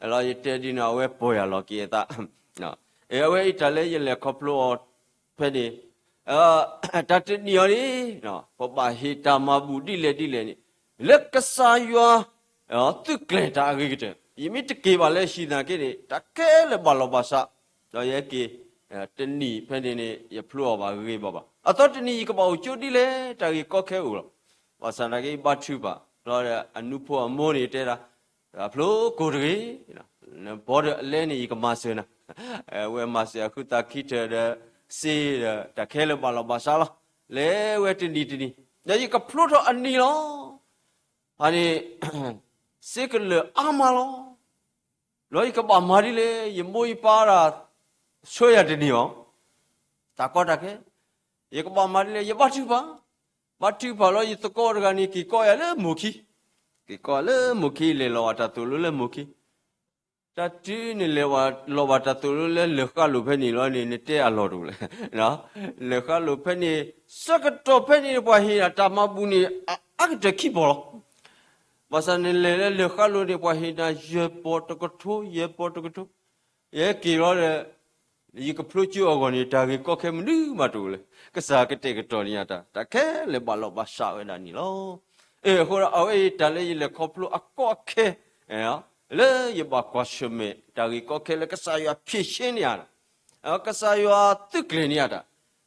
ၤ, လီၤယတဲဒ်န့ၣ်အဝဲပီၢ်ယၤလီၤက့ၤအသး, အဝဲအံၤတၢ်လၢယလဲၤခီဖျိအီၤဖဲန့ၣ် တၢ်တနံၤအံၤန့ၣ် ပဘၣ်ဟ့ၣ်တၢ်မၤဘူၣ်ဒ်လဲၣ်ဒ်လဲၣ်န့ၣ် လၢကစၢ်ယွၤ သုးကျဲၤတၢ်အဂ့ၤကတၢၢ်, ယမ့ၢ်တက့ၤဘၣ်လၢဟံၣ်သနာ်က့န့ၣ် တၢ်ခဲလၢာ်ဘၣ်လီၤဘၣ်စး, ဒီးယဟဲက့ၤ တနံၣ်ဖဲန့ၣ်န့ၣ် ယဖျိအီၤဘၣ်ဂ့ၤဂ့ၤဘၣ်ဘၣ်. အသီတနံၤယကဘၣ်အိၣ်ကၠိဒ်လဲၣ် တၢ်ဂ့ၢ်ကီခဲအိၣ်လီၤ. ဘၣ်ဆၣ်သနာ်က့ ယဘါထုကဖၣ် ဒီးအနူဖိအမိၢ်န့ၣ်တဲဒၣ် ဖျိကိာ်တဂ့ၤ, နဘီဒီးအလဲန့ၣ် ယကမၤစၢၤနၤ, ဝဲမၤစၢၤအဃုသးခံထၢၣ်ဒီး စ့ဒီး တၢ်ခဲလၢာ်ဘၣ်လီၤဘၣ်စးလီၤ. လဲၤဝဲတနံၤတနံၤ ဒီးယကဖျိထီၣ်အနံၤလီၤ. အန့ၣ် စ့ကလၢာ်အါမးလီၤ. လီၤယကဘၣ်မၤဒ်လဲၣ်, ယမိၢ်ယပၢ်ဒၣ် ဆှၢယၤတန့ၢ်အီၤ, တၢ်ကီတၢ်ခဲ, ယကဘၣ်မၤဒ်လဲၣ်, ယဘါထုကဖၣ်, ဘါထုကဖၣ်လီၤ ယသကိးတဂၤန့ၣ် က့ၤကိးယၤလၢမိၢ်ခံ, က့ၤကိးလၢမိၢ်ခံ လဲၤလီၤဘၣ်တၢ်သိၣ်လိလၢမိၢ်ခံ တၢ်တုၤနလဲၤဘၣ်လီၤဘၣ်တၢ်သိၣ်လိလၢလၢၢ်ဃၣ်လိၤဖဲန့ၣ်လီၤန့ၣ် နတဲအလီၢ်တအိၣ်လဲၣ်, လၢၢ်ဃၣ်လိၤဖဲန့ၣ် ဆၢကတီၢ်ဖဲန့ၣ် ပှၤဟ့ၣ်တၢ်မၤဘူၣ်န့ၣ် အအါကတၢၢ်ခံပီၢ်လီၤ. ဘၣ်ဆၣ်နလဲၤလၢလၢၢ်ဃၣ်လိၤန့ၣ် ပှၤဟ့ၣ်နၤယဲၢ်ပီၢ်တကထိ ယဲၢ်ပီၢ်တကထိ, ယဟဲက့ၤလီၤဒီး ယကဖျိကၠိအဂီၢ်န့ၣ် တၢ်ဂ့ၢ်ကီခဲမနုၤမးတအိၣ်လဲၣ်, ကစၢ်ကတဲာ်ကတီၤန့ၢ်ယၤတၢ်, တၢ်ခဲလၢာ်ဘၣ်လီၤဘၣ်စးဝဲဒၣ်န့ၣ်လီၤ. အဃိဒီး အဝဲအံၤတၢ်လၢယလဲၤခီဖျိအကီအခဲ လၢယဘၣ်ကွၢ်ဆၢၣ်မဲာ် တၢ်ဂ့ၢ်ကီခဲလၢကစၢ်ယွၤဖြေရှင်းန့ၢ်ယၤတၢ်, ကစၢ်ယွၤသုးကျဲၤန့ၢ်ယၤတၢ်,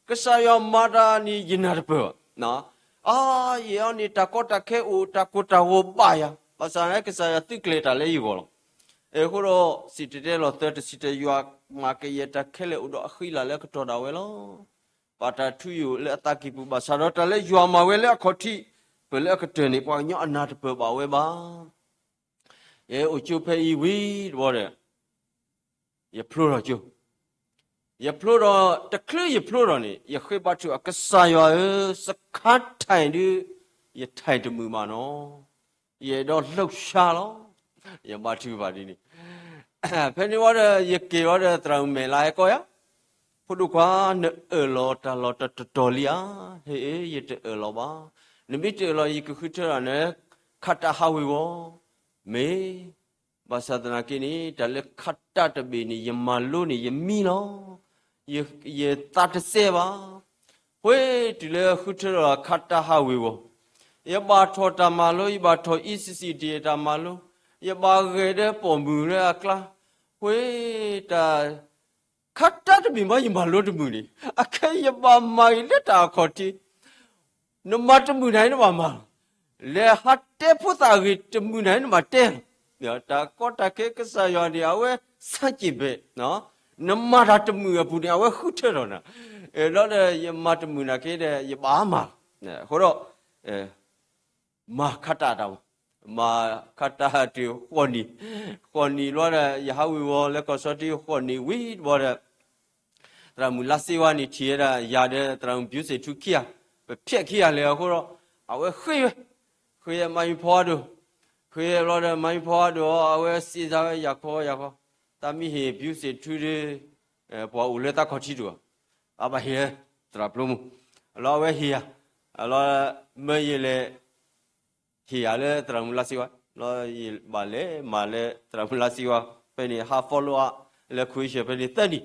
ကစၢ်ယွၤမၤတၢ်န့ၣ် ယနၢ်တပၢၢ်ဘၣ်. အါ ယဲအီၤန့ၣ် တၢ်ကီတၢ်ခဲအိၣ် တၢ်ကိၢ်တၢ်ဂီၤဘၣ်ယၤ, ဘၣ်ဆၣ်န့ၣ် ကစၢ်ယွၤသုးကျဲၤတၢ်လၢယဂီၢ်လီၤ. အဃိဒီး စံၣ်တဲၤတဲလီၤသၢတဆံတယွၤ မၤကယဲၢ်တၢ်ခဲလၢာ်အိၣ်ဒီးအဃံလၤလၢအကတီၢ်ဒၣ်ဝဲလီၤ. ပာ်တၢ်ထုယိာ်လၢအသးကံၢ်ပူၤဘၣ်ဆၣ်ဒီး တၢ်လၢယွၤမၤဝဲလၢအခီၣ်ထံး ပၢၢ်လၢအကတၢၢ်န့ၣ် ပှၤကညီအနၢ်တပၢၢ်ဘၣ်ဝဲဘၣ်. ယအိၣ်ကၠိဖဲအံၤဝံၤတဘျီဒီး ယဖျိထီၣ်ကၠိ, ယဖျိထီၣ် တချုးယဖျိထီၣ်န့ၣ် ယဃ့ဘါထုကဖၣ် ကစၢ်ယွၤဧၢ, စခါထံၣ်ဒုး ယထံၣ်တမုာ်ဘၣ်နီၤ, ယအဲၣ်ဒိးလှုပ်ရှားလီၤ. ယဘါထုကဖၣ်ဒ်န့ၣ် ဖဲန့ၣ်ဝံၤဒီး ယက့ၤဝံၤဒီး သရၣ်မုၣ်မဲာ်လါဟဲကိးယၤ, ဖိဒိၣ်ခွါ နအၢၣ်လီၤတၢ်လီၢ်တတီၤလံဧါ. ဟ့ၣ် ယတအၢၣ်လီၤဘၣ်. နမ့ၢ်တအၢၣ်လီၤ ယကဃုထၢဒီးန ခးတၢ်ဟးဝ့ၤဝီၤ, မ့ၢ် ဘၣ်ဆၣ်သနာ်က့န့ၣ် တၢ်လၢခးတၢ်တဘ့ၣ်န့ၣ် ယမၤလိန့ၣ် ယမံလီၤ. ယသးတစဲဘၣ်. ဃ့တုၤလၢဃုထၢဒီးခးတၢ်ဟးဝ့ၤဝီၤ, ယဘၣ်ထီၣ်တၢ်မၤလိ, ယဘၣ်ထီၣ် ECC တၢ်မၤလိ, ယဘၣ်ဂဲၤဒီးပိာ်မုၣ်လၢအကျါ, ဃ့တၢ် ခးတၢ်တဘ့ၣ်မး ယမၤလိတမုာ်န့ၣ် အခဲယဘၣ်မၤဂ့ၤလၢတၢ်အခီၣ်ထံး, နမၤတမုာ်နၤ နဘၣ်မၤလီၤ. လဲၤဟးတဲဖိသၣ်အဂ့ၢ်တမုာ်နၤ နဘၣ်တဲလီၤ. တၢ်ကီတၢ်ခဲကစၢ်ယွၤန့ၣ် အဝဲဆၢက့ၤဘဲၣ်, နမၤတၢ်တမုာ်အပူၤန့ၣ် အဝဲဃုထၢထီၣ်နၤ, ဒီးယမၤတမုာ်နၤက့ဒီး ယဘၣ်မၤလီၤ. အဃိဒီး မၤခးတၢ်တၢ်မၤ, မၤခးတၢ်တုၤဃိးနံၣ်, ဃိးနံၣ်ဘျီဒီး ယဟးဝ့ၤဝီၤလၢကီၢ်စီၤထံဃိးနံၣ်ဝံၤတဘျီဒီး သရၣ်မုၣ်လါစ့ဝါန့ၣ် ထံၣ်ဝဲဒၣ်ယၤဒီးသရၣ်မုၣ် ပျူးစ့ၣ်ထူ ခံဂၤ, ပဖျဲးခံဂၤလဲၣ်အဃိဒီး အဝဲဃ့ဝဲ, ဃ့မါယဖီအဒိၣ်, ဃ့ဘျီဒီး မါယဖီအဒိၣ် အဝဲစံးစၢ်ဝဲ ယၤခီယၤခီ, တၢ်မ့ၢ်ဟ့ၣ် ပျူးစ့ၣ်ထူဒီး ပှၤအိၣ်လၢတၢ်ခီၣ်ထံးတအိၣ်, အဘၣ်ဟ့ၣ်သရၣ်ဖျိမုၣ်, အလီၤအဝဲဟ့ၣ်ယၤ, အလီၤ မၢယလဲၤ ဟ့ၣ်ယၤလၢသရၣ်မုၣ်လါစ့ဝါ, လီၤယဘၣ်လဲၤမၤလၢသရၣ်မုၣ်လါစ့ဝါ, ဖဲန့ၣ်ဟး follow up လၢ question ဖဲန့ၣ်သၢနံၣ်,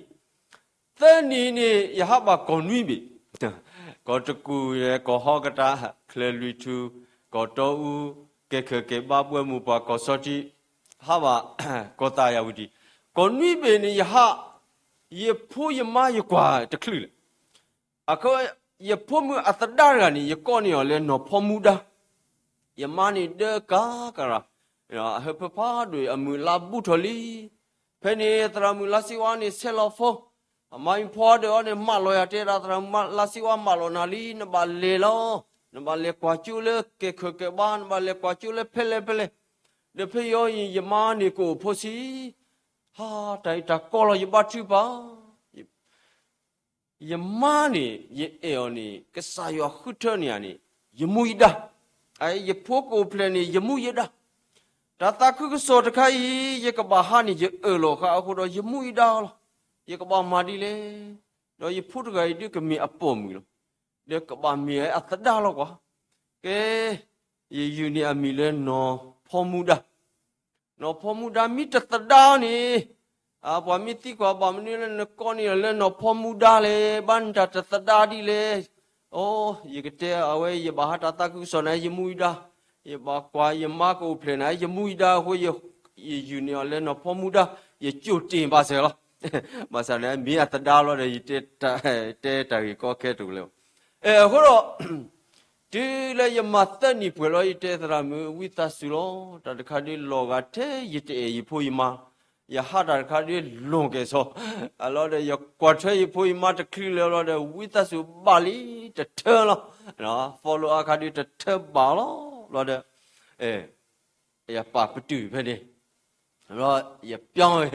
သၢနံၣ်န့ၣ် ယဟးဘၣ်ကီၢ်နွံဘ့ၣ်, ကီၢ်တကူၣ် ကီၢ်ဟီကတၢၢ်, ချၢၣ်လွံၢ်ထူၣ်, ကီၢ်တီအူ, ကဲၤခၢၣ်ကဲၤဘါ ပှဲၤမုၢ်ပှၢ် ကီၢ်ဆီထံး, ဟးဘၣ် ကီၢ်သးယၤဝံၤဒံး, ကီၢ်နွံဘ့ၣ်န့ၣ် ယဟး, ယဖိယမါယကွၢ်တချုးလၢၤ အဃိ ယဖိမုၣ်အသဒါတဂၤန့ၣ် ယကိးန့ၢ်အီၤလၢနီၢ်ဖီမူဒါ, ယမါန့ၣ်ဒၢကၤကရၢ, အဟၢဖၢဖးဒိၣ် အမုၢ်အလါဘူးထီၣ်လံ, ဖဲန့ၣ်သရၣ်မုၣ်လါစ့ဝါန့ၣ် ဆဲးလီၤ phone, အမါယဖီဒီးအီၤန့ၣ် မၢလီၤယၤ တဲဒၣ် သရၣ်မုၣ်လါစ့ဝါ မၢလီၤနၤလံ နဘၣ်လဲၤလီၤ, နဘၣ်လဲၤကွၢ်ကၠိလၢကဲၤခၢၣ်ကဲၤဘါ နဘၣ်လဲၤကွၢ်ကၠိလၢဖဲလဲၣ်ဖဲလဲၣ်, ဒီးဖဲအံၤ ယမါန့ၣ်ကအိၣ်ဖိဆံး, ဟါ တၢ်အံၤတၢ်ကီလီၤ ယဘါထုကဖၣ် ယမါန့ၣ် ယအဲၣ်အီၤန့ၣ် ကစၢ်ယွၤဃုထၢန့ၢ်ယၤန့ၣ် ယမူယဒါ, ယဖိကအိၣ်ဖျဲၣ်န့ၣ် ယမူယဒါ, တၢ်သးခုကစီၣ်တခါအံၤ ယကဘၣ်ဟးန့ၣ် ယအၢၣ်လီၤဃာ်အဃိဒီး ယမူယဒါလီၤ, ယကဘၣ်မၤဒ်လဲၣ်, ဒီးယဖိတဂၤအံၤဒုးကမ့ၢ်အပိာ်မုၣ်လီၤ, ဒီးကဘၣ်မ့ၢ်အသဒါလီၤကွၢ်, ကဲ, ယယုၢ်န့ၢ်အမံၤလၢနီၢ်ဖီမူဒါ နီၢ်ဖီမူဒါမ့ၢ်တသဒါန့ၣ်, ပှၤမ့ၢ်သံကွၢ် ဘၣ်မနုၤလၢနကိးန့ၢ်အီၤလၢနီၢ်ဖီမူဒါလဲၣ်, ဘၣ်နတၢ်တသဒါဒ်လဲၣ်, အိ, ယကတဲအဝဲ ယဘၣ်ဟးတၢ်သးခုကစီၣ်န့ၣ် ယမူယဒါ, ယဘၣ်ကွၢ်ယမါကအိၣ်ဖျဲၣ်န့ၣ် ယမူယဒါအဃိ ယယုၢ်န့ၢ်အီၤလၢနီၢ်ဖီမူဒါ, ယကၠိၣ်တ့ၢ်ဘၣ်စၢၤလီၤ, ဘၣ်ဆၣ်န့ၣ် မ့ၢ်အသဒါလီၤဒီး ယတဲတၢ်ဂ့ၢ်ကီခဲတအိၣ်လၢၤဘၣ်, အဃိဒီး တုၤလၢယမၤသၢနံၣ်ပှဲၤလီၤ ယတဲသရၣ်မုၣ် ဝံသးစူၤလီၤ, တၢ်တခါဒုးလီၤဂာ်ထဲယတအဲၣ်ယဖိယမါ, ယဟးတၢ်တခါဒုးလီၤကဲၣ်ဆိး, အလီၤဒီး ယကွၢ်ထွဲယဖိယမါတချုးလၢၤလီၤဒီး ဝံသးစူၤဘၣ်လံတထၢလီၤ, follow up အခါဒုးတထၢဘၣ်လီၤ, လီၤဒီး ယပာ်ပတုာ်ဖဲန့ၣ် လီၤ ယပျီဝဲ,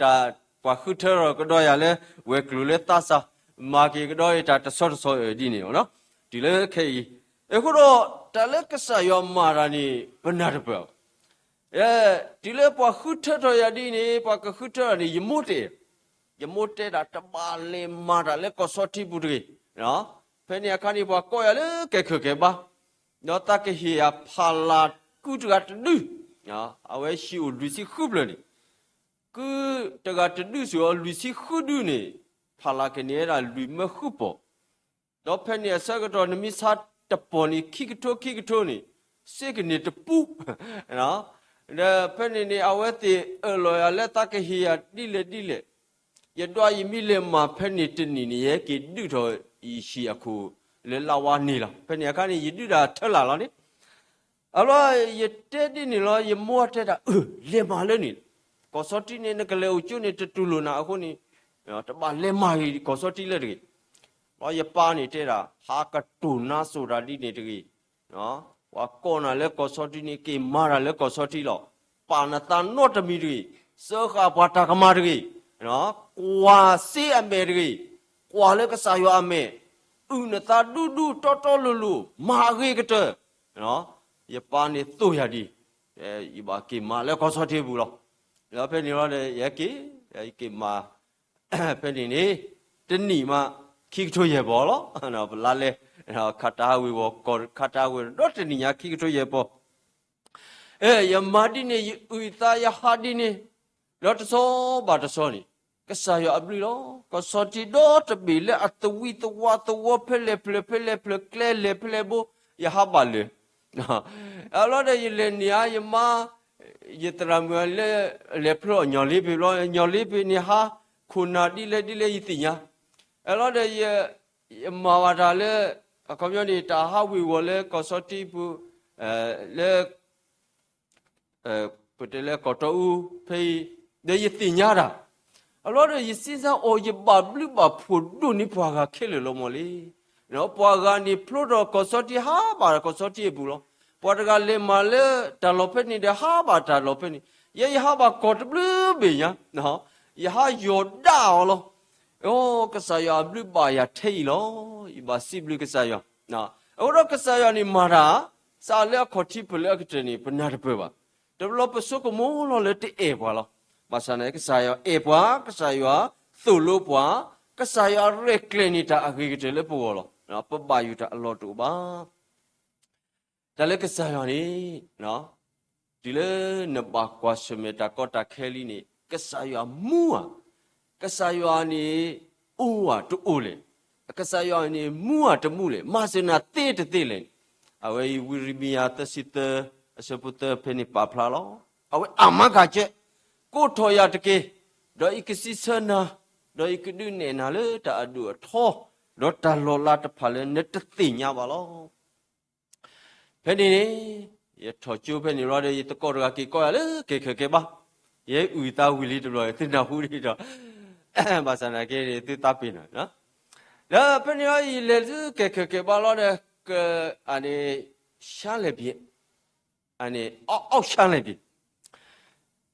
တၢ်ပှၤဃုထၢထီၣ်ကဒီးယၤလၢ ဝဲၤကျိၤလၢသးစၢ်, မၤက့ၤကဒီးယတၢ်တဆီတဆီအၢၣ်ဒ်န့ၣ်လီၤ, တုၤလၢခဲအံၤ, အဃိဒီး တၢ်လၢကစၢ်ယွၤမၤတၢ်န့ၣ် ပနၢ်တပၢၢ်ဘၣ်, တုၤလၢပှၤဃုထၢထီၣ်ယၤဒ်န့ၣ် ပှၤကဃုထၢထီၣ်န့ၣ် ယမိၢ်တဲ, ယမိၢ်တဲဒၣ် တဘၣ်လဲၤမၤတၢ်လၢကီၢ်ဆီထံပူၤတဂ့ၤ, ဖဲန့ၣ်အခါန့ၣ် ပှၤကိးယၤလၢကဲၤခၢၣ်ကဲၤဘါ, ဒီးသးကဟ့ၣ်ယၤဖးလၢ်ကုတဂၤတဒု, အဝဲဟံၣ်အိၣ်လွံၢ်ဆံဃုဖျၢၣ်န့ၣ်, ကုတဂၤတဒုစ့ၢ်ကီး လွံၢ်ဆံဃုဒုန့ၣ်, ဖးလၢ်ကန့ၢ်ဝဲဒၣ်လွံၢ်မၢဃုပီၢ်, ဒီးဖဲန့ၣ်အဆၢကတီၢ် နမ့ၢ်ဆါတပီၢ်န့ၣ် ခံကထိခံကထိန့ၣ်, စ့ကန့ၢ်တပူ, ဒီးဖဲန့ၣ်န့ၣ် အဝဲသ့ၣ်အၢၣ်လီၤယၤလၢသးကဟ့ၣ်ယၤဒ်လဲၣ်ဒ်လဲၣ်, ယဒွးယမ့ၢ်လဲၤမၤဖဲန့ၣ်တနံၣ်န့ၣ် ယဟဲက့ၤဒုးထီၣ်ယဟံၣ်အခိၣ်လၢလါဝါန့ၣ်လီၤ, ဖဲန့ၣ်အခါန့ၣ် ယဒုးဒၣ်ထၢလၢ်လီၤန့ၣ်, အလီၤ ယတဲဒ်န့ၣ်လီၤ ယမိၢ်တဲဒၣ် အၢ လဲၤမၤလၢန့ၣ်, ကီၢ်ဆီထံန့ၣ် နကလဲၤအိၣ်ကၠိန့ၣ် တတူၢ်လိာ်နၤအဃိန့ၣ်, တဘၣ်လဲၤမၤဂ့ၤကီၢ်ဆီထံလၢတဂ့ၤ, ဒီးယပၢ်န့ၣ်တဲဒၣ် ဟးကတိၤနါစိၤတၢ်ဒ်န့ၣ်တဂ့ၤ, ပှၤကိးနၤလၢကီၢ်ဆီထံန့ၣ် က့ၤမၤတၢ်လၢကီၢ်ဆီထံလီၤ, ပာ်နသးနီတမံၤတဂ့ၤ, စၢဃာ်ပှၤတၢ်ကမၣ်တဂ့ၤ, ကွၢ်စ့အမဲာ်တဂ့ၤ, ကွၢ်လၢကစၢ်ယွၤအမဲာ်, အုၣ်နသးဒူဒူတီတီလိၤလိၤ မၤအဂ့ၤကတၢၢ်, ယပၢ်န့ၣ်သိၣ်ယၤဒ်, ယဘၣ်က့ၤမၤလၢကီၢ်ဆီထံပူၤလီၤ, ဒီးဖဲန့ၣ်လီၤဒီး ယဟဲက့ၤ, ယက့ၤမၤ ဖဲန့ၣ်န့ၣ် တနံၣ်မး ခံကထိယဲၢ်ပီၢ်လီၤ, ပလါလဲ, ခးတၢ်ဟးဝ့ၤဝီၤ ခးတၢ်ဟးဝ့ၤဝီၤ ဒီးတနံၣ်ညါခံကထိယဲၢ်ပီၢ်, ယမၤဒ်န့ၣ် ယအုၣ်သး ယဟးဒ်န့ၣ်, ဒီးတဆီဘၣ်တဆီန့ၣ် ကစၢ်ယွၤအဘျုးလီၤ, ကီၢ်ဆီထံဒီတဘ့ၣ်လၢအသဝံသဝါသဝီဖဲလဲၣ်ဖျၢၣ်ဖဲလဲၣ်ဖျၢၣ်ကျဲလဲၣ်ဖဲလဲၣ်ဘိ, ယဟးဘၣ်လၢာ် အလီၤဒီးယလဲၤန့ၢ်ဧါ ယမါ, ယသရၣ်မုၣ်လၢ လဲၤဖျိအညီၣ်လ့ပ့ၤဘျီ ညီၣ်လ့ပ့ၤန့ၣ်ဟး, ခိၣ်နၢ်ဒ်လဲၣ်ဒ်လဲၣ် ယသ့ၣ်ညါ, အလီၤဒီး ယမၤဘၣ်တၢ်လၢ အခီပညီန့ၣ် တၢ်ဟးဝ့ၤဝီၤလၢကီၢ်ဆီထံပူၤ, လၢ ပတဲလၢကီၢ်တီအူဖဲအံၤ, ဒီးယသ့ၣ်ညါတၢ်, အလီၤဒီးယစံးစၢ်အီၤ ယဘၣ်ဘျုးဘၣ်ဖှိၣ်ဒိၣ်န့ၢ်ပှၤဂၤခဲလၢာ်လီၤမၢ်လံ, ပှၤဂၤန့ၣ်ဖျိထီၣ်ကီၢ်ဆီထံ ဟးဘၣ်ကီၢ်ဆီထံအပူၤလီၤ, ပှၤတဂၤလဲၤမၤလၢတၢ်လီၢ်ဖဲန့ၣ်ဒီး ဟးဘၣ်တၢ်လီၢ်ဖဲန့ၣ်, ယဲယဟးဘၣ်ကီၢ်တဘျုးဘ့ၣ်ညါ, ယဟးယီၤဒၣ်အီၤလီၤ, အိ ကစၢ်ယွၤအဘျုးဘၣ်ယၤထဲအံၤလီၤ. ယဘၣ်စံးဘျုးကစၢ်ယွၤ. အဃိဒီးကစၢ်ယွၤန့ၣ်မၤတၢ် စးလၢအခီၣ်ထံးဖဲလဲၣ်အကတၢၢ်န့ၣ် ပနၢ်တပၢၢ်ဘၣ်. တဘျီပဆိကမိၣ်လီၤလၢတအဲၣ်ပှၤလီၤ. ဘၣ်ဆၣ်န့ၣ် ကစၢ်ယွၤအဲၣ်ပှၤ, ကစၢ်ယွၤသိၣ်လိပှၤ, ကစၢ်ယွၤရဲၣ်ကျဲၤန့ၢ်တၢ်အဂ့ၤကတၢၢ်လၢပဂီၢ်လီၤ. ပဘၣ်ယိၣ်တၢ်အလီၢ်တအိၣ်ဘၣ်. တၢ်လၢကစၢ်ယွၤန့ၣ် တုၤလၢနဘၣ်ကွၢ်ဆၢၣ်မဲာ်တၢ်ကီတၢ်ခဲလံန့ၣ် ကစၢ်ယွၤမူဧါ. ကစၢ်ယွၤန့ၣ် အိၣ်ဧါတအိၣ်လဲၣ်. ကစၢ်ယွၤန့ၣ် မူဧါတမူလဲၣ်, မၤစၢၤနၤသ့တသ့လဲၣ်. အဝဲအံၤဝံယံးရမံယၤသၢဆံသၢ အဆၢဖိသၢဖဲန့ၣ်ပာ်ဖျါလီၤ. အဝဲအမၤကၤကဲ, ကိးထီၣ်ယၤတက့ၢ်, ဒီးယကစံးဆၢနၤ, ဒီးယကဒုးနဲၣ်နၤလၢတၢ်အဒိၣ်အထီ, ဒီးတၢ်လီၤလးတဖၣ်လၢနတသ့ၣ်ညါဘၣ်လီၤ. ဖဲန့ၣ်န့ၣ် ယထီၣ်ကၠိဖဲန့ၣ်ဘျီဒီး ယသကိးတဂၤက့ၤကိးယၤလၢကဲၤခၢၣ်ကဲၤဘါ, ယဲအုၣ်သးဝံၤလံတဘျီ သုနၢ်ဟူဒ်ဒီး ဘၣ်ဆၣ်နာ်က့န့ၣ် သုသးပ့ၤနီၣ်, ဒီးဖဲန့ၣ်လီၤ ယလဲၤဆူကဲၤခၢၣ်ကဲၤဘါလီၤဒီး က အန့ၣ် ဆါလဲၣ်ပံၤ, အန့ၣ် အီၣ်ဆါလဲၣ်ပံၤ,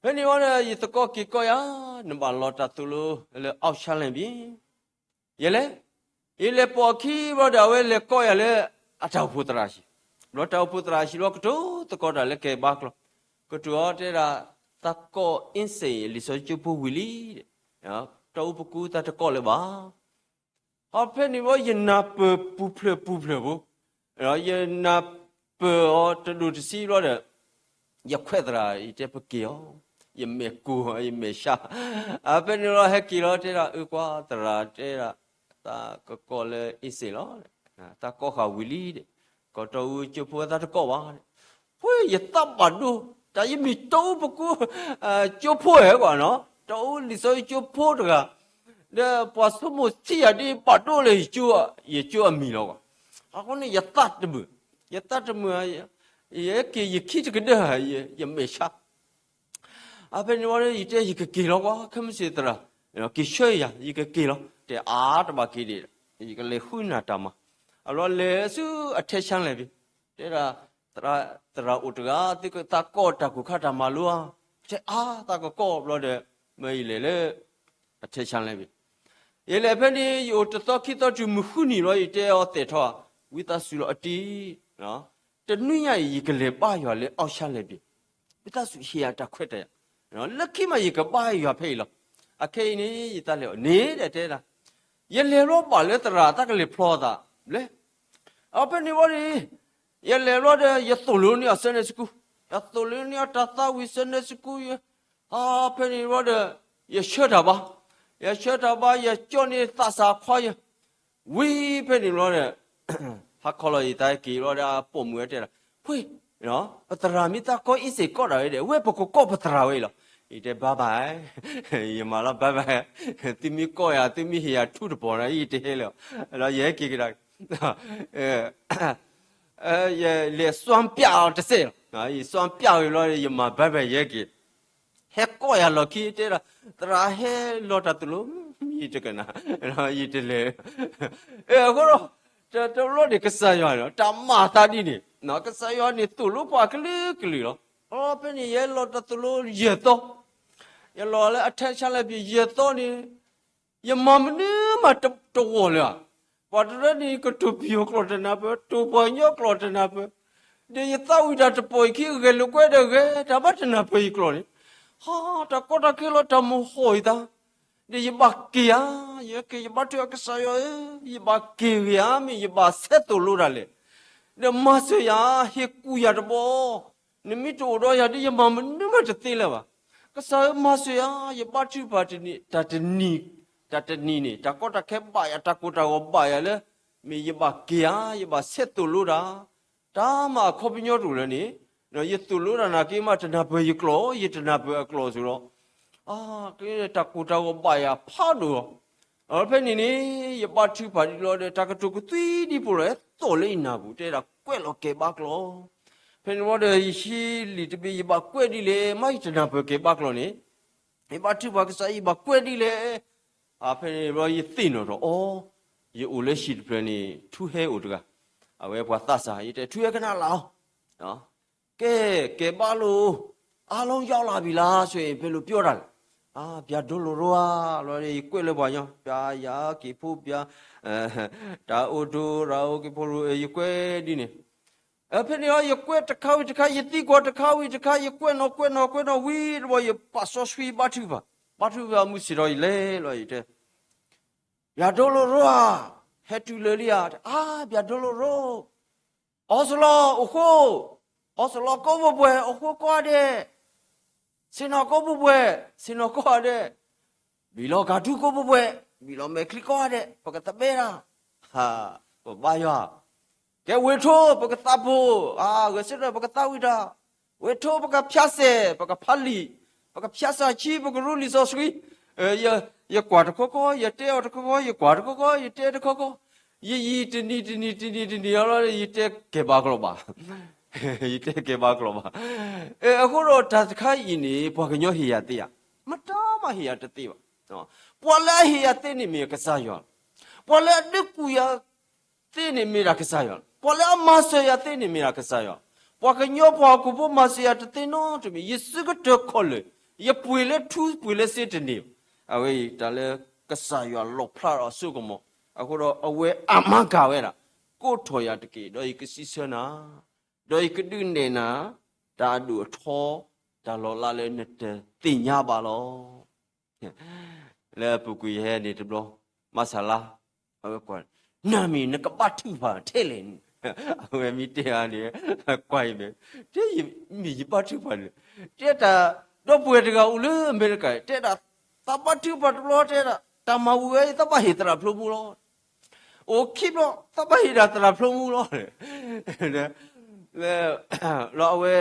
ဖဲန့ၣ်ဝံၤဒီး ယသကိးက့ၤကိးယၤ, နဘၣ်လီၤတၢ်သိၣ်လိလၢအီၣ်ဆါလဲၣ်ပံၤ, ယလဲၤ, ယလဲၤပိာ်အခံဘျီဒီး အဝဲလဲၤကိးယၤလၢ အတၢ်အိၣ်ဖှိၣ်သရၣ်ဆံး, ဘျီတၢ်အိၣ်ဖှိၣ်သရၣ်ဆံးလီၤ ကတိၤသကိးတၢ်လၢကဲၤဘါကျိာ်, ကတိၤအီၤတဲဒၣ်, သးကိးအ့စ့ၣ် လံာ်စီဆှံကၠိဖိဝံၤလံ, တၢ်အိၣ်ပကူသးတကိးလၢၤဘၣ်. ဟီဖဲန့ၣ်ဘျီ ယနၢ်ပၢၢ်ပူၤဖျဲးပူၤဖျဲးဖိ, ယနၢ်ပၢၢ်အီၤတဒိၣ်တဆံဘျီဒီး ယခွဲးသရၣ် ယတဲပက့ၤအီၤ, ယမဲာ်ကိၢ် ယမဲာ်ဆါ, အဖဲန့ၣ်လီၤ ဟဲက့ၤလီၤ တဲဒၣ် အၢကွၢ်သရၣ် တဲဒၣ်, သးကကိးလၢအ့စ့ၣ်လီၤ, သးကိးဃာ်ဝံၤလံဒီး, ကီးတီအူကၠိဖိသးတကိးဘၣ်, ဖဲယသးဘၣ်ဒိ, တၢ်ယမ့ၢ်တီအူပကူ ကၠိဖိဧဲကွၢ်နီၤ, တီအူလံာ်စီဆှံကၠိဖိတဂၤ, ဒီးပှၤဆိကမိၣ်ထံယၤဒ်ဘၣ်ဒိလၢ ယကၠိအမံၤလီၤကွၢ်, အဃိန့ၣ် ယသးတမုာ်, ယသးတမုာ်, ယက့ၤယခံတကဒၢၢ် ယမဲာ်ဆါ အဖဲန့ၣ်ဝံၤဒီး ယတဲယကက့ၤလီၤကွၢ် ခဲမုၢ်ဆ့ၣ်သရၣ်, က့ၤဆှၢယၤ ယကက့ၤလီၤ တဲအါတဘၣ်က့ၤဒံး, ယကလဲၤဃုနၢ်တၢ်မၤ, အလီၤလဲၤဆူအထဲဆါလဲၣ်ပံၤ, တဲဒၣ်, သရၣ်အိၣ်တဂၤ သုကသးကိးတၢ်ကိၢ်ခါတၢ်မၤလိဧါ, တဲအါ သးကကိးဘျီဒီး, မ့ၢ်ယလဲၤလၢ အထဲဆါလဲၣ်ပံၤ, ယလဲၤဖဲန့ၣ် ယအိၣ်တသီခံသီတုၤမုၢ်ဃုနံၤလီၤ ယတဲအီၤသဲးထီၣ်, ဝံသးစူၤလီၤအတံၤ တနွံညါအံၤ ယကလဲၤဘါယွၤလၢအီၣ်ဆါလဲၣ်ပံၤ, ဝံသးစူၤဟ့ၣ်ယၤတၢ်ခွဲးတၢ်ယာ်, လၢခံမးယကဘါယွၤဖဲအံၤလီၤ, အခဲအံၤန့ၣ် ယသးလဲၤအီၤန့ၣ်ဒီးတဲဒၣ်, ယလဲၤလီၤဘၣ်လၢသရၣ် သးကလဲၤဖျီသး, လဲၤ, အဖဲန့ၣ်ဝံၤဒီး, ယလဲၤဘျီဒီး ယသိၣ်လိန့ၢ်အီၤ Sunday school, ယသိၣ်လိန့ၢ်အီၤတၢ်သးဝံၣ် Sunday school, အဖဲန့ၣ်ဝံၤဒီး, ယဆှၢတၢ်ဘါ, ယဆှၢတၢ်ဘါ ယကၠီန့ၢ်သးစၢ်ခွါယၤ ဝံၤဖဲန့ၣ်ဘျီဒီး, ဟးခီလီၤယသးက့ၤဘျီဒီး ပိာ်မုၣ်ဝဲတဲဒၣ်, ဖှ့, ပသရၣ်မ့ၢ်သးကိးအ့စ့ၣ်ကိးတၢ်ဝဲဒီး ဝဲပကကိးပသရၣ်ဝဲအံၤလီၤ, ယတဲ bye bye, ယမၤလီၤ bye bye, သုမ့ၢ်ကိးယၤ သုမ့ၢ်ဟ့ၣ်ယၤထူတပီၤဒီး ယတဟဲလၢၤ, ယဟဲက့ၤကဒါက့ၤ ယလဲၤစွမ်းပြအီၤတစဲးလီၤ, ယစွမ်းပြဝံၤဘျီ ယမၤ bye bye ယဟဲက့ၤ, ဟဲကိးယၤလီၢ်ခံတဲဒၣ်, သရၣ်ဟဲလီၤတၢ်သိၣ်လိ, ယတကနၣ်, ယတလဲၤ, အဃိဒီး, တဘျီန့ၣ်ကစၢ်ယွၤန့ၣ် တၢ်မၤသးဒ်န့ၣ်, ကစၢ်ယွၤန့ၣ်သိၣ်လိပှၤကလုာ်ကလုာ်လီၤ, အဖဲန့ၣ်ယဲလီၤတၢ်သိၣ်လိယဲၢ်သီ, ယလီၤလၢအထဲဆါလဲၣ်ပံၤယဲၢ်သီန့ၣ် ယမၤမနုၤမးတဝီၢ်လၢၤဧါ, ပှၤတရၢန့ၣ် ကတိၤပယီၤကျိာ်တနၢ်ပၢၢ် တိၤပှၤကညီကျိာ်တနၢ်ပၢၢ်, ဒီးယသးဝံၣ်တၢ်တပိာ်ယခံ ဂဲၤလိာ်ကွဲဒီးဂဲၤ တၢ်ဘၣ်တနၢ်ပၢၢ်ယကျိာ်န့ၣ်, ဟါ, တၢ်ကီတၢ်ခဲလီၤတၢ်မုၢ်ဟီၣ်ယသး, ဒီးယဘၣ်က့ၤဧါ, ယက့ၤယဘါထုကစၢ်ယွၤဧၢ, ယဘၣ်က့ၤဂ့ၤဧါ မ့ၢ်ယဘၣ်ဆဲးသိၣ်လိတၢ်လဲၣ်, ဒီးမၤစၢၤယၤ ဟ့ၣ်ကူၣ်ယၤတဘျီ နမ့ၢ်တအိၣ်ဒီးယၤဒီးယမၤမနုၤမးတသ့လၢၤဘၣ်, ကစၢ်ဧၢ မၤစၢၤယၤ ယဘါထုကဖၣ်တနံၤ, တၢ်တနံၤ, တၢ်တနံၤန့ၣ် တၢ်ကီတၢ်ခဲဘၣ်ယၤ တၢ်ကိၢ်တၢ်ဂီၤဘၣ်ယၤလၢ, မ့ၢ်ယဘၣ်က့ၤဧါ ယဘၣ်ဆဲးသိၣ်လိတၢ်, တၢ်မၤအခီပညီတအိၣ်လၢၤန့ၣ်, ယသိၣ်လိတၢ်နာ်က့မး တနၢ်ပၢၢ်ယကျိာ် ယတနၢ်ပၢၢ်အကျိာ်စ့ၢ်လီၤ, တၢ်ကိၢ်တၢ်ဂီၤဘၣ်ယၤဖးဒိၣ်လီၤ, ဖဲန့ၣ်န့ၣ်, ယဘါထုကဖၣ်ဒ်လီၤဒီး တၢ်ကတိၤကသွံဒံးဖိလီၤ ဟဲသီၣ်လၢယနၢ်ပူၤ တဲဒၣ်ကွဲးလီၤကဲဘါကျိာ်, ဖဲန့ၣ်ဝံၤဒီးယဟံးလံာ်တဘ့ၣ် ယဘၣ်ကွဲးဒ်လဲၣ် မ့ၢ်ယတနၢ်ပၢၢ်ကဲဘါကျိာ်န့ၣ်, ယဘါထုကဖၣ်ကစၢ် ယဘၣ်ကွဲးဒ်လဲၣ်, ဖဲန့ၣ်ဝံၤယသ့ၣ်နီၣ်ထီၣ်အီၤ, ယအိၣ်လၢဟံၣ်တဖျၢၣ်န့ၣ် ထူဟဲအိၣ်တဂၤ, အဝဲပှၤသးစၢ် ယတဲထူဟဲကနၣ်လၢအီၤ ကဲ, ကဲဘါလိာ်, အါလီၤယီၤလၢဘံလါ ဆွဲ ဘဲလိာ်ပျီတၢ်လဲၣ်, ပျၢ်ဒိလိၣ်ရိဧါ, လီၤယကွဲးလၢပှၤကညီ, ပျၢ်ယၤက့ၤဖိပျၢ်, တၢ်အိၣ်ဒိၣ်ရၤအိၣ်က့ၤဖိရိၤ ယကွဲးဒ်န့ၣ်, ဖဲန့ၣ်လီၤ ယကွဲးတခါဝံၤတခါ ယသံကွၢ်တခါဝံၤတခါ ယကွဲးနီၤကွဲးနီၤကွဲးနီၤဝံၤတဘျီ ယပာ်စီဆှံဘါထုကဖၣ်, ဘါထုကဖၣ်မုၢ်ဆ့ၣ်ဒီးယလဲၤလီၤ ယတဲ ပျၢ်ဒိလိၣ်ရိဧါ, ဟဲတုၤလၢာ်လံဧါ, အါ ပျၢ်ဒိလိၣ်ရိ, အီစလီၤအိၣ်ဃိ, အီစလီၤကိးပှဲၤပှဲၤ အိၣ်ဃိကိးဂၤဒဲး, ဆ့ၣ်နီၤကိးပှဲၤပှဲၤ ဆ့ၣ်နီၤကိးဂၤဒဲး, ဘံၣ်လီၤကၤထူကိးပှဲၤပှဲၤ ဘံၣ်လီၤမဲာ်ချံကိးဂၤဒဲး ပကသဘဲဒၣ်, ပဘါယွၤ, ကဲဝ့ၢ်ထိ ပကသးပှိၢ်, ဂဲၤဆၢထၢၣ် ပကသးဝံၣ်တၢ်, ဝ့ၢ်ထိ ပကဖၠးစဲး ပကဖးလံာ်, ပကဖၠးစီဆှံ ပကရူလံာ်စီဆှံ, ယကွၢ်တခီခီ ယတဲအီၤတခီခီ ယကွၢ်တခီခီ ယတဲတခီခီ, ယယံာ်တနံၤတနံၤတနံၤတနံၤလီၤ ယတဲကဲဘါကျိာ်ဘၣ်, ယတဲကဲဘါကျိာ်ဘၣ်. အဃိဒီးတၢ်တခါအံၤန့ၣ် ပှၤကညီဟ့ၣ်ယၤသ့ဧါ, မတၤမၤဟ့ၣ်ယၤတသ့ဘၣ်. ပှၤလၢအဟ့ၣ်ယၤသ့န့ၣ်မ့ၢ်ကစၢ်ယွၤ, ပှၤလၢအဒုးကူၣ်ယၤသ့န့ၣ်မ့ၢ်ဒၣ်ကစၢ်ယွၤ, ပှၤလၢအမၤစၢၤယၤသ့န့ၣ်မ့ၢ်ဒၣ်ကစၢ်ယွၤ, ပှၤကညီပှၤဟီၣ်ခိၣ်ဖိမၤစၢၤယၤတသ့နီတမံၤ, ယစုကတၢၢ်ခီၣ်လၢာ်, ယပှ့ၤလၢထူပှ့ၤလၢစ့တန့ၢ်ဘၣ်. အဝဲအံၤတၢ်လၢကစၢ်ယွၤလီၣ်ဖျါထီၣ်အစိကမီၤ, အဃိဒီးအဝဲအမၤကၤဝဲဒၣ်, ကိးထီၣ်ယၤတက့ၢ် ဒီးယကစံးဆၢနၤ, ဒီးယကဒုးနဲၣ်နၤ, တၢ်အဒိၣ်အထီ, တၢ်လီၤလးလၢနတသ့ၣ်ညါဘၣ်လီၤ. လၢအပူၤကွံာ်ယဟဲန့ၣ်တဘျီ, မၤဆၣ်လါ, အဝဲကွၢ်, နမ့ၢ်နကဘါထုကဖၣ်ထဲလဲၣ်န့ၣ်, အဝဲမ့ၢ်တဲအါန့ၣ်, ကွၢ်အံၤမ့ၢ်, တဲမ့ၢ်ယဘါထုကဖၣ်န့ၣ်, တဲတၢ်, ဒီပုၢ်ဝဲၢ်တဂၤအိၣ်လၢအမဲရကၤ, တဲဒၣ်, သးဘါထုကဖၣ်တဘျီတဲဒၣ်, တၢ်မၤဝံၤဝဲအံၤ သးဘၣ်ဟ့ၣ်သရၣ်ဖျိမူလီၤ. အိၣ်ခံဘျီ သးဘၣ်ဟ့ၣ်ဒၣ်သရၣ်ဖျိမူလီၤ. လၢအဝဲ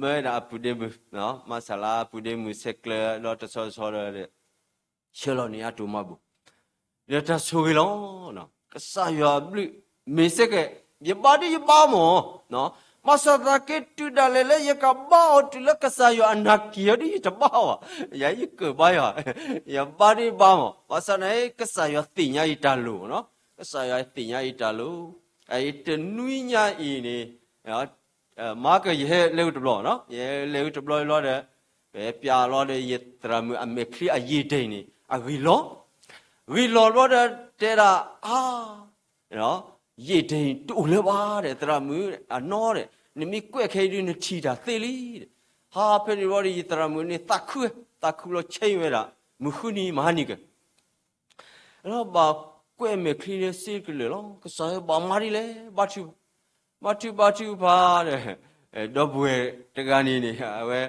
မၢဒၣ်အပုၢ်ဒ့မုၣ်, မၤဆၣ်လါအပုၢ်ဒ့မုၣ်ဆဲးကျၢဒီးတဆီဆီဒီး ဆှၢလီၤန့ၢ်အတိၢ်မၤဘူၣ်, ဒီးတၢ်ဆိၣ်ဂ့ၤလီၤ. ကစၢ်ယွၤအဘျုးမ့ၢ်စ့ၢ်ကီး, ယဘါဒ်ယဘါမး, မၤစၢ်သးက့ၤတုၤဒၣ်လဲာ်လၢယကဘါအီၤတုၤလၢကစၢ်ယွၤအနၢ်က့ၤအီၤဒ်ယတဘါဘၣ်, ယၤယကၢၢ်ဘါယွၤ, ယဘါဒ်ယဘါမး, ဘၣ်ဆၣ်န့ၣ် ကစၢ်ယွၤသ့ၣ်ညါယတၢ်လိၤ, ကစၢ်ယွၤသ့ၣ်ညါယတၢ်လိၤ, အအံၤတနွံညါအံၤန့ၣ် မၤကယဟဲလဲၤဝဲတဘျီ, ယဟဲလဲၤဝဲတဘျီလီၤဒီး, ပျၢ်လီၤဒီး ယသရၣ်မုၣ်အမဲာ်ချံအယံာ်ဒိၣ်န့ၣ် အဂံၢ်လီၤ, ဂံၢ်လီၤဘျီဒီးတဲဒၣ်, အါ, ယံာ်ဒိၣ်တအိၣ်လၢၤဘၣ်ဒီး သရၣ်မုၣ်အနီၢ်ဒီး, နမ့ၢ်ကွဲးခဲအံၤဒုးနထံၣ်တၢ်သ့လံ. ဟါဖဲန့ၣ်ဘျီဒီး ယသရၣ်မုၣ်န့ၣ်သးခု, သးခုလီၤဆဲးဝဲဒၣ်, မုၢ်ဃုနံၤမဟါနံၤက လၢဘၣ်ကွဲးမဲာ်ချံလၢစ့ကလၢာ်လီၤ. ကစၢ်ယွၤဘၣ်မၤဒ်လဲၣ်, ဘါထု, ဘါထုဘါထုကဖၣ်ဒီး, ဒီပုၢ်ဝဲၢ်တဂၤန့ၣ်န့ၣ် အဝဲ,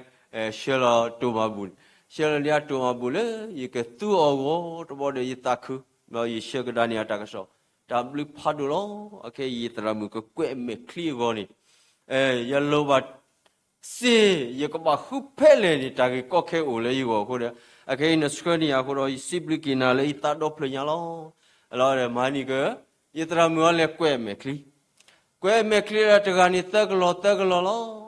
ဆှၢလီၤတိၢ်မၤဘူၣ်န့ၣ်, ဆှၢလီၤန့ၢ်အတိၢ်မၤဘူၣ်လၢ ယကသူအီၤအဂီၢ်တဘျီဒီးယသးခု, ဒီးယဆှၢကဒါန့ၢ်အတၢ်ကစီၣ်, တၢ်ဘျုးဖးဒိၣ်လီၤ. အခဲအံၤယသရၣ်မုၣ်ကကွဲးမဲာ်ချံအဂီၢ်န့ၣ်, ယလိၣ်ဘၣ် စ့, ယကဘၣ်ဃုဖဲလဲၣ်န့ၣ် တၢ်ဂ့ၢ်ကီခဲအိၣ်လၢယဂီၢ်အဃိဒီး, အခဲအံၤနဆှၢန့ၢ်ယၤအဃိဒီး ယစံးဘျုးက့ၤနၤလၢယသးဒီဖျၢၣ်ညါလီၤ. လီၤဒီးမၤနံၤက, ယသရၣ်မုၣ်အီၤလဲၤကွဲးမဲာ်ချံ, ကွဲးမဲာ်ချံဒီးတဂၤန့ၣ်သၢကလီၤသၢကလီၤလီၤ.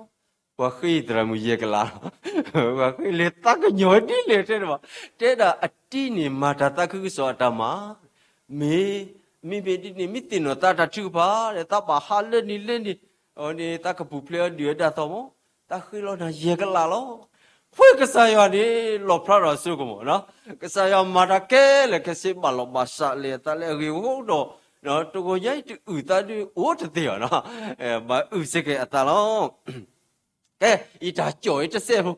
ပှၤဃ့ယသရၣ်မုၣ်ယဲၢ်ကလးလီၤ. ပှၤဃ့လဲၤသးကညီၤဒ်လဲၣ်တဲဘၣ်, တဲဒၣ်အတံၤန့ၣ်မၤတၢ်သးခုကစီၣ်အတၢ်မၤ မ့ၢ်, မ့မ့ၢ်ဒ်န့ၣ် မ့ၢ်သ့ၣ်နီၣ်သးတၢ်ထုကဖၣ်ဒီး သးဘၣ်ဟးလၢန့ၣ်လၢန့ၣ်, အန့ၣ် သးကပူၤဖျဲးအီၤဒုၣ်အဒၣ်သီမး, သးဃ့လီၤနၤယဲၢ်ကလးလီၤ. ဖဲကစၢ်ယွၤန့ၣ် လီၣ်ဖျါထီၣ်အစိကမီၤ, ကစၢ်ယွၤမၤတၢ်ခဲလၢာ်ခဲဆ့ ဘၣ်လီၤဘၣ်စးလဲၤအသးလၢအဂ့ၤအဝီဒီး, တဂီၤညါအံၤတအုၣ်သးဒုးအိၣ်တသ့ဘၣ်, ဘၣ်အုၣ်စ့ၢ်ကီးအသးလီၤ. ကဲ, ယတၢ်ကၠီၣ်အံၤတစဲးဖိ,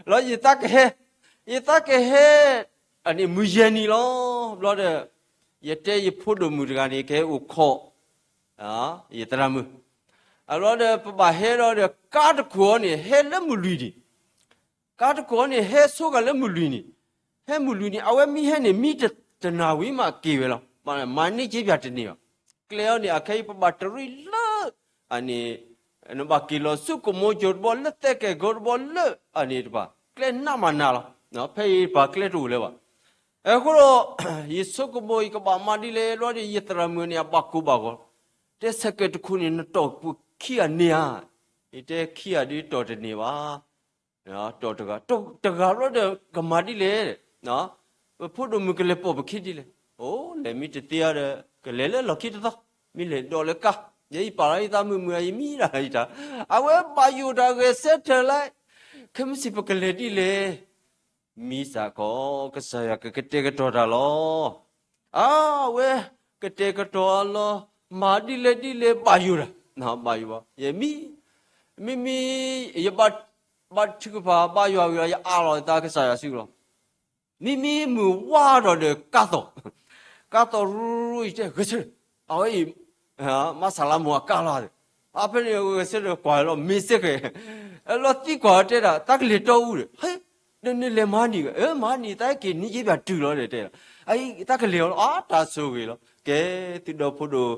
လီၤယသးကဟဲ, ယသးကဟဲ, အန့ၣ်မုၢ်ယဲၢ်နံၤလီၤ. ဘျီဒီး, ယတဲယဖိဒိၣ်မုၣ်တဂၤန့ၣ် ကဟဲအိၣ်ခိး, ယသရၣ်မုၣ်, အဘျီဒီးပဘၣ်ဟဲဒီးဒီး ကါတခိၣ်အီၤန့ၣ် ဟဲလၢမုၢ်လွံၢ်နံၤ, ကါတခိၣ်အီၤန့ၣ် ဟဲဆိကၤလၢမုၢ်လွံၢ်နံၤ, ဟဲမုၢ်လွံၢ်နံၤ အဝဲမ့ၢ်ဟဲန့ၣ် မံတနၤဝံၤမးက့ၤဝဲလီၤ. မၤန့ၢ်က့ၤပၠးတန့ၢ်ဘၣ်. ကျဲအီၤန့ၣ် အခဲအံၤပဘၣ်တရံးလၢ, အန့ၣ်, နဘၣ်က့ၤလီၤဆူကမိကၠိတဘီလၢသဲကဲၣ်ကိတဘီလၢ, အန့ၣ်တပၤ, ကျဲနးမးနးလီၤ. ဖဲအံၤပှၤကျဲတအိၣ်လၢၤဘၣ်. အဃိဒီး, ယဆိကမိၣ်ယကဘၣ်မၤဒ်လဲၣ်လီၤဒီး ယသရၣ်မုၣ်န့ၣ် အဘၣ်ကိၢ်ဘၣ်ဂီၤ, တဲဆဲးကဲးတခိၣ်န့ၣ် နတီၢ်ပခံဂၤန့ၢ်ဧါ, ယတဲခံဂၤဒ်တီၢ်တန့ၢ်ဘၣ်. တီၢ်တဂၤ, တဂၤဘျီဒီးကမၤဒ်လဲၣ်, ပဖိဒိၣ်မုၣ်ကလဲၤပိာ်ပခံဒ်လဲၣ်. အိၣ် လဲၤမ့ၢ်တသ့အီၤဒီး ကလဲၤလၢလီၢ်ခံတသီ, မ့ၢ်လဲၤဒီးလၢကါ, ယဲယပာ်လီၤယသးမုာ်မုာ် ယမံဒၣ်ယတၢ်, အဝဲဘၣ်ယိၣ်တၢ်ဂဲၤဆၢထၢၣ်လၢ, ခဲမုၢ်ဆ့ၣ်ပကလဲၤဒ်လဲၣ်. မံစ့ၢ်ကီး, ကစၢ်ယွၤကကတဲာ်ကတီၤတၢ်လီၤ. အဝဲကတဲာ်ကတီၤအလီၢ်, မၤဒ်လဲၣ်ဒ်လဲၣ်ဘၣ်ယိၣ်တၢ်, ဘၣ်ယိၣ်ဘၣ်, ယမံ, မ့မ့ၢ်ယဘၣ်ထုကဖၣ်ဘါယွၤဝံၤလီၤ, ယအးလီၤယသး ကစၢ်ယွၤစုလီၤ. မ့မ့ၢ်မုၢ်ဝါထီၣ်ဒီးကါသီၣ်, ကါသီၣ်ရူရူ ယတဲဂဲၤဆၢထၢၣ်, အဝဲအံၤ မၤစၢ်လါမိၢ်အကါလီၤ, အဖဲန့ၣ်ဂဲၤဆၢထၢၣ်ကွၢ်လီၤ မ့ၢ်စ့ၢ်ကီး, လီၤသံကွၢ်တဲဒၣ် တၢ်ကလဲၤတီအူဒီး, နလဲၤမၤနံၤ, မၤနံၤ တၢ်က့ၤနံၤယ့ဘၣ်တုၤလီၤဒီးတဲ, တၢ်ကလဲၤအီၤလီၤ, အတၢ်ဆိၣ်ဂ့ၤလီၤ. ကဲ သုဒီဖိဒိၣ်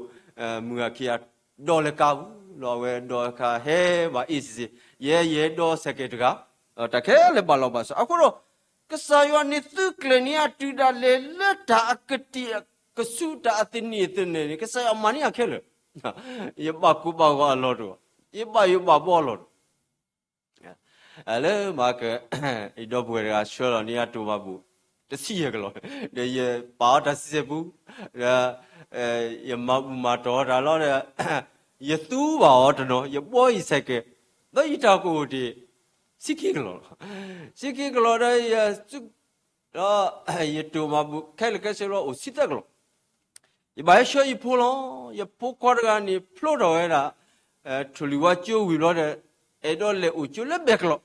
မုၢ်ဂၤခံဂၤ ဒီးလဲၤကါပူၤလီၤ, အဝဲဒီးခါဟဲဘၣ်အ့ၣ်စ့ၢ်စ့ၢ်, ယဲယဲဒီးစဲးကဲးတဂၤ, တၢ်ခဲလၢာ်ဘၣ်လီၤဘၣ်စး, အဃိဒီး ကစၢ်ယွၤန့ၣ်သုးကျဲၤန့ၢ်အတုၤဒၣ်လဲာ်လၢတၢ်အကတံာ် ကဆူတၢ်အသနံၣ်အသနၢၣ်န့ၣ် ကစၢ်ယွၤမၤန့ၢ်အခဲလၢာ်, ယဘၣ်ကိၢ်ဘၣ်ဂီၤအလီၢ်တအိၣ်, ယဘၣ်ယိၣ်ဘၣ်ဘီအလီၢ်တအိၣ် လၢမၤက, ယဒီပုၢ်ဝဲၢ်တဂၤဆှၢလီၤန့ၢ်အတိၢ်မၤဘူၣ် တဆံယဲၢ်ကလီၢ်, ဒီးယပာ်အီၤတၢ်စံးဆဲပူ, ဒီးယမၤဘူၣ်မၤတီၢ်တၢ်လီၤဒီး, ယသူဘၣ်အီၤတနီၤ, ယဘှီအံၤစဲးကဲး, ဒီးယတၢ်ကအိၣ်တ့ၢ် ဆံခံကလီၢ်လီၤ. ဆံခံကလီၢ်ဒီး ယသူ ဒီးယတိၢ်မၤဘူၣ်ခဲလၢာ်ခဲဆ့လီၤ အိၣ်ဆံသၢကလီၢ်, ယဘၣ်ဟဲဆှၢယဖိလီၤ. ယဖိခွါတဂၤန့ၣ် ဖျိထီၣ်ဝဲဒၣ် ထိၣ်လွံၢ်ဝါကၠိဝံၤဘျီဒီး, အဲၣ်ဒိးလဲၤအိၣ်ကၠိလၢဘဲၣ်ကျီၢ်,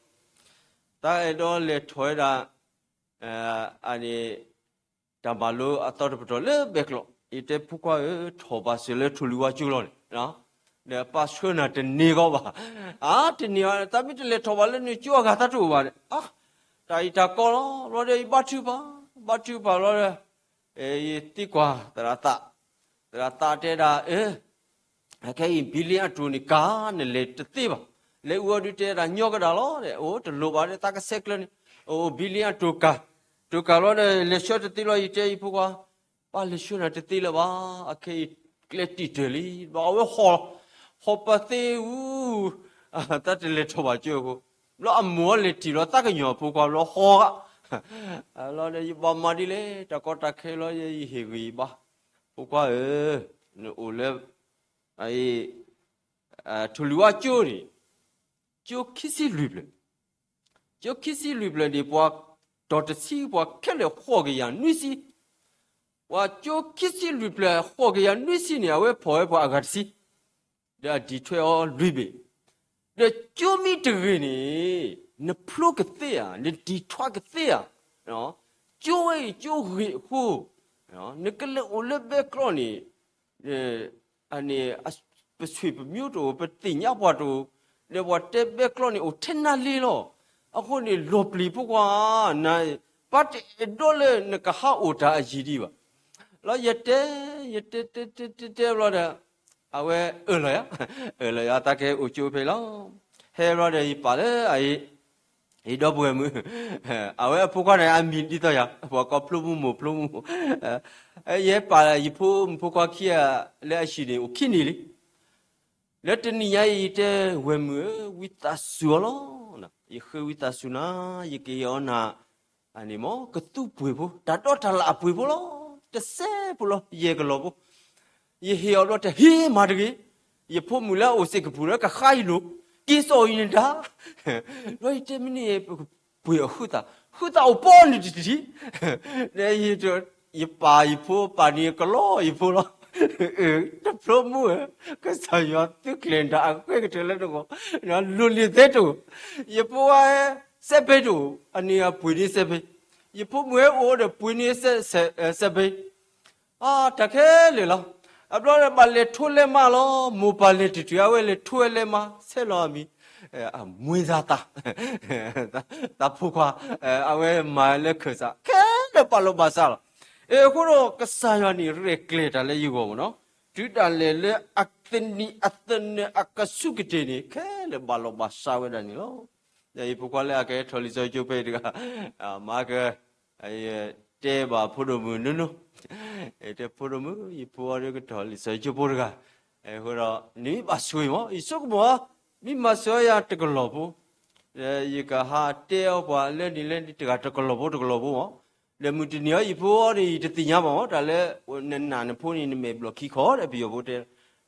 တၢ်အဲၣ်ဒိးလဲၤထီၣ်ဝဲဒၣ် အန့ၣ် တၢ်မၤလိအသီတပတီၢ်လၢဘဲၣ်ကျီၢ်, ယတဲဖိခွါဧၢ, ထီၣ်ဘၣ်စၢၤလၢထိၣ်လွံၢ်ဝါကၠိလီၤန့ၣ်, ဒီးပၢ်ဆှၢနၤတန့ၢ်ဂီၢ်ဘၣ်, အါတန့ၢ်အီၤ တၢ်မ့ၢ်တလဲၤထီၣ်ဘၣ်လၢနကၠိအဂၤသးတအိၣ်ဘၣ်ဒီး, တၢ်အံၤတၢ်ကီလီၤ, ဘျီဒီးယဘါထုကဖၣ်, ဘါထုကဖၣ်လီၤဒီး ယသံကွၢ်သရၣ်သး, သရၣ်သးတဲဒၣ် အၢ, အခဲအံၤ ဘံလ့အတိၢ်န့ၣ် ကါနလဲၤတသ့ဘၣ်, လဲၤအူအီၤဒုးတဲဒၣ်ညီကဒၣ်လီၤဒီး, အိၣ်တလိၣ်ဘၣ်ဒီး သးကဆဲးကျၢန့ၣ်, အိၣ်ဘံလ့အတိၢ်ကါ, တိၢ်ကါလီၤဒီး လဲၤဆှၢတသ့လီၤ, ယတဲယဖိခွါ, ပၢ်လဲၤဆှၢနၤတသ့လၢၤဘၣ်, အခဲအံၤကျဲတံာ်တၢၢ်လံ, ဘျီအဝဲဟီၣ်, ဟီၣ်ပသ့ဝူ တၢ်တလဲၤထီၣ်ဘၣ်ကၠိအဃိ, ဘျီအမိၢ်လဲၤထံၣ်လီၤသးကညီၤဖိခွါဘျီဟီၣ်ဂၤ, လီၤဒီးယဘၣ်မၤဒ်လဲၣ်, တၢ်ကီတၢ်ခဲလီၤ ယဟ့ၣ်ဂံၢ်ဘါ, ဖိခွါဧၢ, နအိၣ်လၢ ထိၣ်လွံၢ်ဝါကၠိန့ၣ်, ကၠိခံဆံလွံၢ်ဖျၢၣ်, ကၠိခံဆံလွံၢ်ဖျၢၣ်န့ၣ် ပှၤတီၢ်တဆံ ပှၤခဲလၢာ်ဃိးကယၤနွံဆံ, ပှၤကၠိခံဆံလွံၢ်ဖျၢၣ်ဃိးကယၤနွံဆံန့ၣ် အဝဲဖီၣ်ဝဲပှၤအဂၤတဆံ, ဒီးအဒံးထွဲအီၤလွံၢ်ဘ့ၣ်, ဒီးကၠိမ့ၢ်တဂ့ၤန့ၣ် နဖျိကသ့ဧါ, နဒံးထွဲကသ့ဧါ, ကၠိဝဲအံၤကၠိဂ့ၤအဃိ, နကလဲၤအိၣ်လၢဘဲကျီၢ်န့ၣ် အန့ၣ် ပဆွေပမျိုးတအိၣ်, ပသ့ၣ်ညါပှၤတအိၣ်, ဒီးပှၤတဲဘဲကျီၢ်န့ၣ်အိၣ်ထဲနါလ့လီၤ. အဃိန့ၣ် လီၤပျံၤဖိခွါ, နပၢ်တအဲၣ်ဒိးလၢနကဟးအိၣ်တၢ်အယံာ်ဒံးဘၣ်. လီၤယတဲ, ယတဲတဲတဲတဲတဲဘျီဒီး, အဝဲအၢၣ်လီၤယၤ, အၢၣ်လီၤယၤသးကဟဲအိၣ်ကၠိဖဲလီၤ. ဟဲဘျီဒီးယပာ်လၢအ ယဒီပုၢ်ဝဲၢ်မုၣ်, အဝဲအဖိခွါန့ၣ် အမံၤဒ်သိးယၤ, ပှၤကိးဖျိမုၣ်မိၢ်ဖျိမုၣ်, ယပာ်ယဖိမုၣ်ဖိခွါခံဂၤလၢအဟံၣ်န့ၣ် အိၣ်ခံနံၣ်လံ. လၢတနံၤညါအံၤ ယတဲဝဲၢ်မုၣ်ဧၢ, ဝံသးစူၤအီၤလီၤ. ယဃ့ဝံသးစူၤနၤ, ယကဟ့ၣ်အီၤနၤ, အန့ၣ်မ့ၢ်ကသူပှ့ၤဖိ, တၢ်ဒီတၢ်လၣ်အပှ့ၤဖိလီၤ. တစဲးဖိလီၤ, ယဲၢ်ကလီၤဖိ ယဟ့ၣ်အီၤဘျီတဟ့ၣ်မၤတဂ့ၤ. ယဖိမုၣ်လၢအအိၣ်စ့ၢ်ကီးကပူၤလၢကဃါယလိၤ, က့ၤစိာ်အံၤနဒါ. ဘျီယတဲမ့ၢ်န့ၣ် ပကပှ့ၤအီၤဃုသး, ဃုသးအိၣ်ပီနုာ်တထံၣ်, ယပာ်ယဖိပာ်န့ၢ်ကလီယဖိလီၤ. တဖျိမုၣ်ဧၢ, ကစၢ်ယွၤသုးကျဲၤတၢ်အဃဲကတၢၢ်လၢတဂီၢ်, လိၤလံၤသဲတအိၣ်, ယဖိဝဲစဲးဖဲတအိၣ်, အန့ၣ်အပှ့ၤန့ၢ်စဲးဖဲ, ယဖိမုၣ်ဟဲအိၣ်ဒီးပှ့ၤန့ၢ်စဲးဖဲ အတၢ်ခဲလၢာ်လီၤ. အဘျီဒီးဘၣ်လဲၤထိလဲၤမါလီၤ. မိၢ်ပၢ်လဲၤတတုၤ အဝဲလဲၤထိဝဲလဲၤမါ ဆဲးလီၤအမံၤ, အမွေးစားသး, သးဖိခွါ, အဝဲမၤလၢခၢၣ်စး ခဲလၢာ်ဘၣ်လီၤဘၣ်စးလီၤ. အဃိဒီးကစၢ်ယွၤန့ၣ် ရဲၣ်ကျဲၤတၢ်လၢယဂီၢ်မ့ၢ်နီၤ, တုၤဒၣ်လဲာ်လၢအသနံၣ်အသနၢၣ်အကစူၢ်ကတ့ၢ်န့ၣ် ခဲလၢာ်ဘၣ်လီၤဘၣ်စးဝဲဒၣ်န့ၣ်လီၤ. ယဖိခွါလၢအကဟဲထီၣ်လံာ်စီဆှံကၠိဖဲအံၤတဂၤ, မၤက, တဲဘၣ်ဖိဒိၣ်မုၣ်နီၢ်နီၢ်, တဲဖိဒိၣ်မုၣ် ယဖိအီၤဒီးကထီၣ်လံာ်စီဆှံကၠိဖိတဂၤ, အဃိဒီး နမ့ၢ်ဘၣ်ဆိၣ်ဂ့ၤမး ယဆိကမိၣ်ဧါ, မ့ၢ်မၤစၢၤယၤတကလီၢ်ဖိ, ယကဟးတဲအီၤပှၤလၢန့ၣ်လၢန့ၣ်တဂၤတကလီၢ်ဖိတကလီၢ်ဖိမး, ဒီးမုၢ်တနံၤအံၤယဖိအီၤန့ၣ် ယတသ့ၣ်ညါဘၣ်မး တၢ်လၢနနာ်နဖိန့ၣ် နမဲာ်ဘျီၣ်ခံခီဒီးပယီၤဖိတဲ,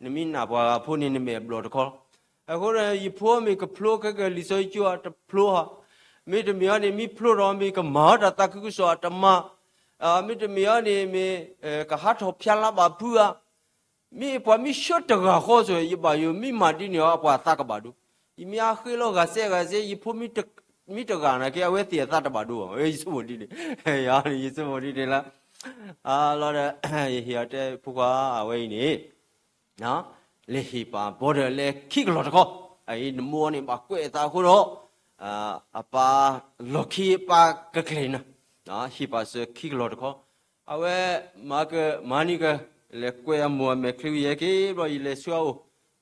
နမ့ၢ်နာ်ပှၤဂၤဖိန့ၣ် နမဲာ်ဘျီၣ်တခီလီၤ. အဃိဒီး ယဖိမ့ၢ်ကဖျိခဲကလံာ်စီဆှံကၠိအတဖျိဧါ, မ့တမ့ၢ်အီၤန့ၣ် မ့ၢ်ဖျိထီၣ်မ့ၢ်ကမၤအီၤတၢ်သးခုကစီၣ်အတမၤ, မ့တမ့ၢ်အီၤန့ၣ်မ့ၢ် ကဟးထီၣ်ဖၠါလါဘၣ်ဖုဧါ, မ့ၢ်ပှၤမ့ၢ်ဆှၢတဂၤဃီဆိ ယဘၣ်ယိၣ်မ့ၢ်မၤဒ်န့ၣ်အီၤ ပှၤအသးကဘၣ်ဒိ, ယမ့ၢ်အဃ့လီၤဂၤစဲဂၤစဲ ယဖိမ့ၢ်တဂၤနာ်က့ အဝဲသ့ၣ်အသးတဘၣ်ဒိဘၣ်, ယဆိကမိၣ်ဒ်န့ၣ်, ယဆိကမိၣ်ဒ်န့ၣ်လၢ လီၤဒီး ယဟ့ၣ်အီၤတဲဖိခွါအဝဲအံၤန့ၣ် လဲၤဟ့ၣ်ပာ်ဘီဒီးလဲၤခံကလီၢ်တခီ, အအံၤနမိၢ်န့ၣ်ဘၣ်ကွဲးအသးအဃိဒီး အပၢ်လီၢ်ခံပၢ်ကကျဲၤနၤ, ဟ့ၣ်ပာ်စၢၤခံကလီၢ်တခီ, အဝဲ မၤကမၤနံၤက လဲၤကွဲးအမိၢ်အမဲာ်ချံဝံၤယဲက့ၤ ဘျီယလဲၤဆူအအိၣ်,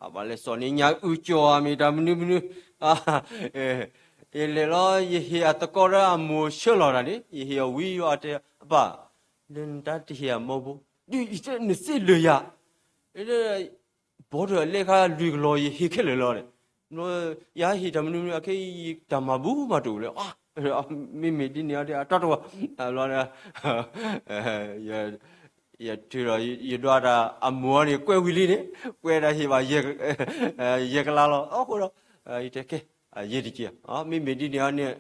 အဘၣ်လဲၤစိာ်န့ၢ်ညၣ်အုၣ်ကၠီၣ်အမ့ၢ်တၢ်မနုၤမနုၤ, ယလဲၤလီၤ ယဟ့ၣ်အသကိးဒီးအမိၢ်ဆှၢလီၤတၢ်န့ၣ် ယဟ့ၣ်အီၤဝံၤယတဲအပၢ်, ဒီးနတၢ်တဟ့ၣ်အမိၢ်ဖိ, ဒ်အံၤနစ့လၢာ်ယၤ ဘီဒီးအလဲခါလွံၢ်ကလီၢ်ယဟ့ၣ်ခဲလၢာ်လီၤန့ၣ်, ယဟ့ၣ်တၢ်မနုၤမနုၤအခဲအံၤယတၢ်မၤဘူၣ်မၤတအိၣ်လၢၤ, မ့မ့ၢ်ဒ်န့ၣ်အီၤဒီးအတီတဝီ, ဘျီဒီး ယထုးဒီးယဒွးတၢ်အမိၢ်အီၤန့ၣ် ကွဲးဝံၤလံန့ၣ်, ကွဲးဒၣ်ဟ့ၣ်ဘၣ် ယဲၢ်ကလးလီၤ. အဃိဒီး ယတဲကဲ ယဲၢ်တက့ၢ်, မ့မ့ၢ်ဒ်န့ၣ်အီၤန့ၣ်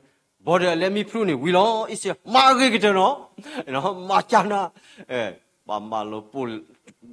ဘီဒီးအလဲမ့ၢ်ဖျိန့ၣ်ဝံၤလီၤ, အ့ၣ်စ့ မၤအဂ့ၤကတၢၢ်နီၤ, မၤကၢ်နၤ ဘၣ်မၤလီၤပိာ်လီ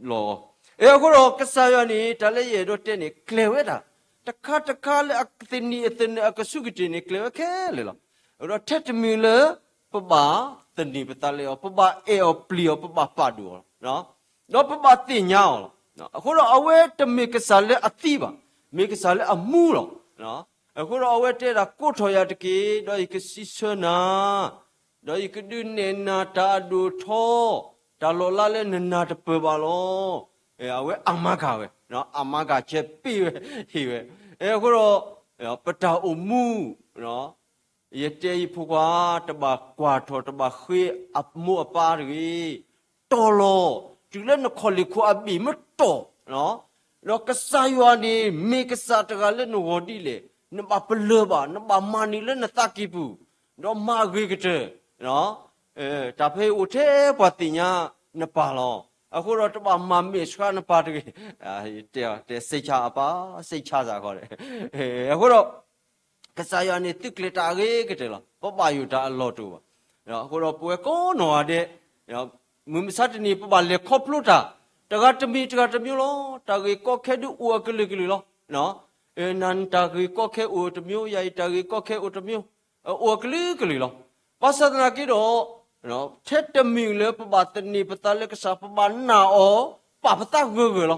ၤ, အဃိဒီးကစၢ်ယွၤန့ၣ် တၢ်လၢယအဲၣ်ဒိးတဲန့ၣ် ကျဲၤဝဲဒၣ် တခါတခါလၢအသနံၤအသနၢၣ်အကဆူးကတ့ၢ်န့ၣ် ကျဲၤဝဲခဲလၢာ်လီၤ. အဃိဒီးထဲတမံၤလၢ ပဘၣ်သန့ၤပသးလၢအီၤ, ပဘၣ်အဲၣ်အီၤပျံၤအီၤ, ပဘၣ်ပာ်ဒိၣ်အီၤလီၤ. ဒီးပဘၣ်သ့ၣ်ညါအီၤလီၤ. အဃိဒီးအဝဲတမ့ၢ်ကစၢ်လၢအသံဘၣ်, မ့ၢ်ကစၢ်လၢအမူလီၤ. အဃိဒီးအဝဲတဲဒၣ် ကိးထီၣ်ယၤတက့ၢ်, ဒီးယကစံးဆၢနၤ ဒီးယကဒုးနဲၣ်နၤတၢ်အဒိၣ်အထီ, တၢ်လီၤလးလၢနနၢ်တပၢၢ်ဘၣ်လီၤ. အဝဲအမၤကၢ်ဝဲ, အမၤကၢ်ဆဲးပ့ၢ်ဝဲ, ဟ့ၣ်ဝဲ. အဃိဒီး ပတၢ်အိၣ်မူ ယတဲယဖိခွါ တဘၣ်ကွၢ်ထီၣ် တဘၣ်ဃ့အမိၢ်အပၢ်တဂ့ၤ. တီၢ်လီၤ, တုၤလၢနခီၣ်လ့ၢ်ခိၣ်အဘ့ၣ်မ့ၢ်တီၢ်, ဒီးကစၢ်ယွၤန့ၣ် မ့ၢ်ကစၢ်တဂၤလၢနဂီၢ်ဒ်လဲၣ်, နဘၣ်ပလၢၢ်ဘၣ်, နဘၣ်မၤန့ၢ်လၢနသးကံၢ်ပူၤ, ဒီးမၤအဂ့ၤကတၢၢ်. တၢ်ဖဲအံၤအိၣ်ထဲပှၤသ့ၣ်ညါနပၢ်လီၤ. အဃိဒီးတဘၣ်မၤမဲာ်ဆှးနပၢ်တဂ့ၤ. တဲတဲစိတ်ချ အပၢ်, စိတ်ချစ့ၢ်ကီး. အဃိဒီး ကစၢ်ယွၤန့ၣ်သုးကျဲၤတၢ်အဂ့ၤကတၢၢ်လီၤ. ပဘၣ်ယိၣ်တၢ်အလီၢ်တအိၣ်ဘၣ်. အဃိဒီးပဝဲကိးနီၢ်ဂၤဒဲး မုၢ်မဆါတနံၤ ပဘၣ်လဲၤခီဖျိတၢ် တဂၤတမံၤတဂၤတမျိုးလီၤ. တၢ်ဂ့ၢ်ကီခဲဒုးအိၣ်အကလုာ်ကလုာ်လီၤ. နၤနတၢ်ဂ့ၢ်ကီခဲအိၣ်တမျိုး, ယၤအံၤတၢ်ဂ့ၢ်ကီခဲအိၣ်တမျိုး, အိၣ်အကလုာ်ကလုာ်လီၤ. ဘၣ်ဆၣ်သနာ်က့ဒီး ထဲတမံၤလၢပဘၣ်သန့ၤပသးလၢကစၢ် ပဘၣ်နာ်အီၤ ပာ်ပသးဂၢၢ်ဂၢၢ်လီၤ.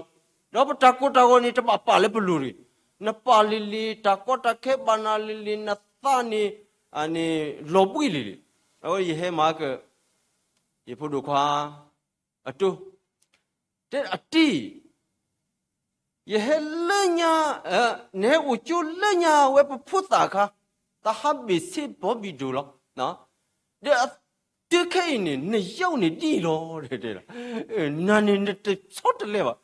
ဒီးပတၢ်ကိၢ်တၢ်ဂီၤန့ၣ် တဘၣ်ပာ်လၢပလိၤတဂ့ၤ. နပာ်လံၤလံၤ တၢ်ကီတၢ်ခဲဘၣ်နၤလံၤလံၤ နသးန့ၣ် န့ၣ် လီၤဘှံးလံၤလံၤ. အဝဲယဟဲမၤက ယဖိဒိၣ်ခွါ အတိ တဲအတံၢ် ယဟဲလၢညါ, နဟဲအိၣ်ကၠိလၢညါဝဲပဖိသၣ်အခါ, တၢ်ဟးဘ့ၣ်ဆ့ဘီဘံၣ်ဒိၣ်လီၤ. ဒီးတုၤခဲအံၤန့ၣ် နယုၢ်န့ၣ်ဒ်လီၤ. နၤန့ၣ်နတဆီတလဲဘၣ်.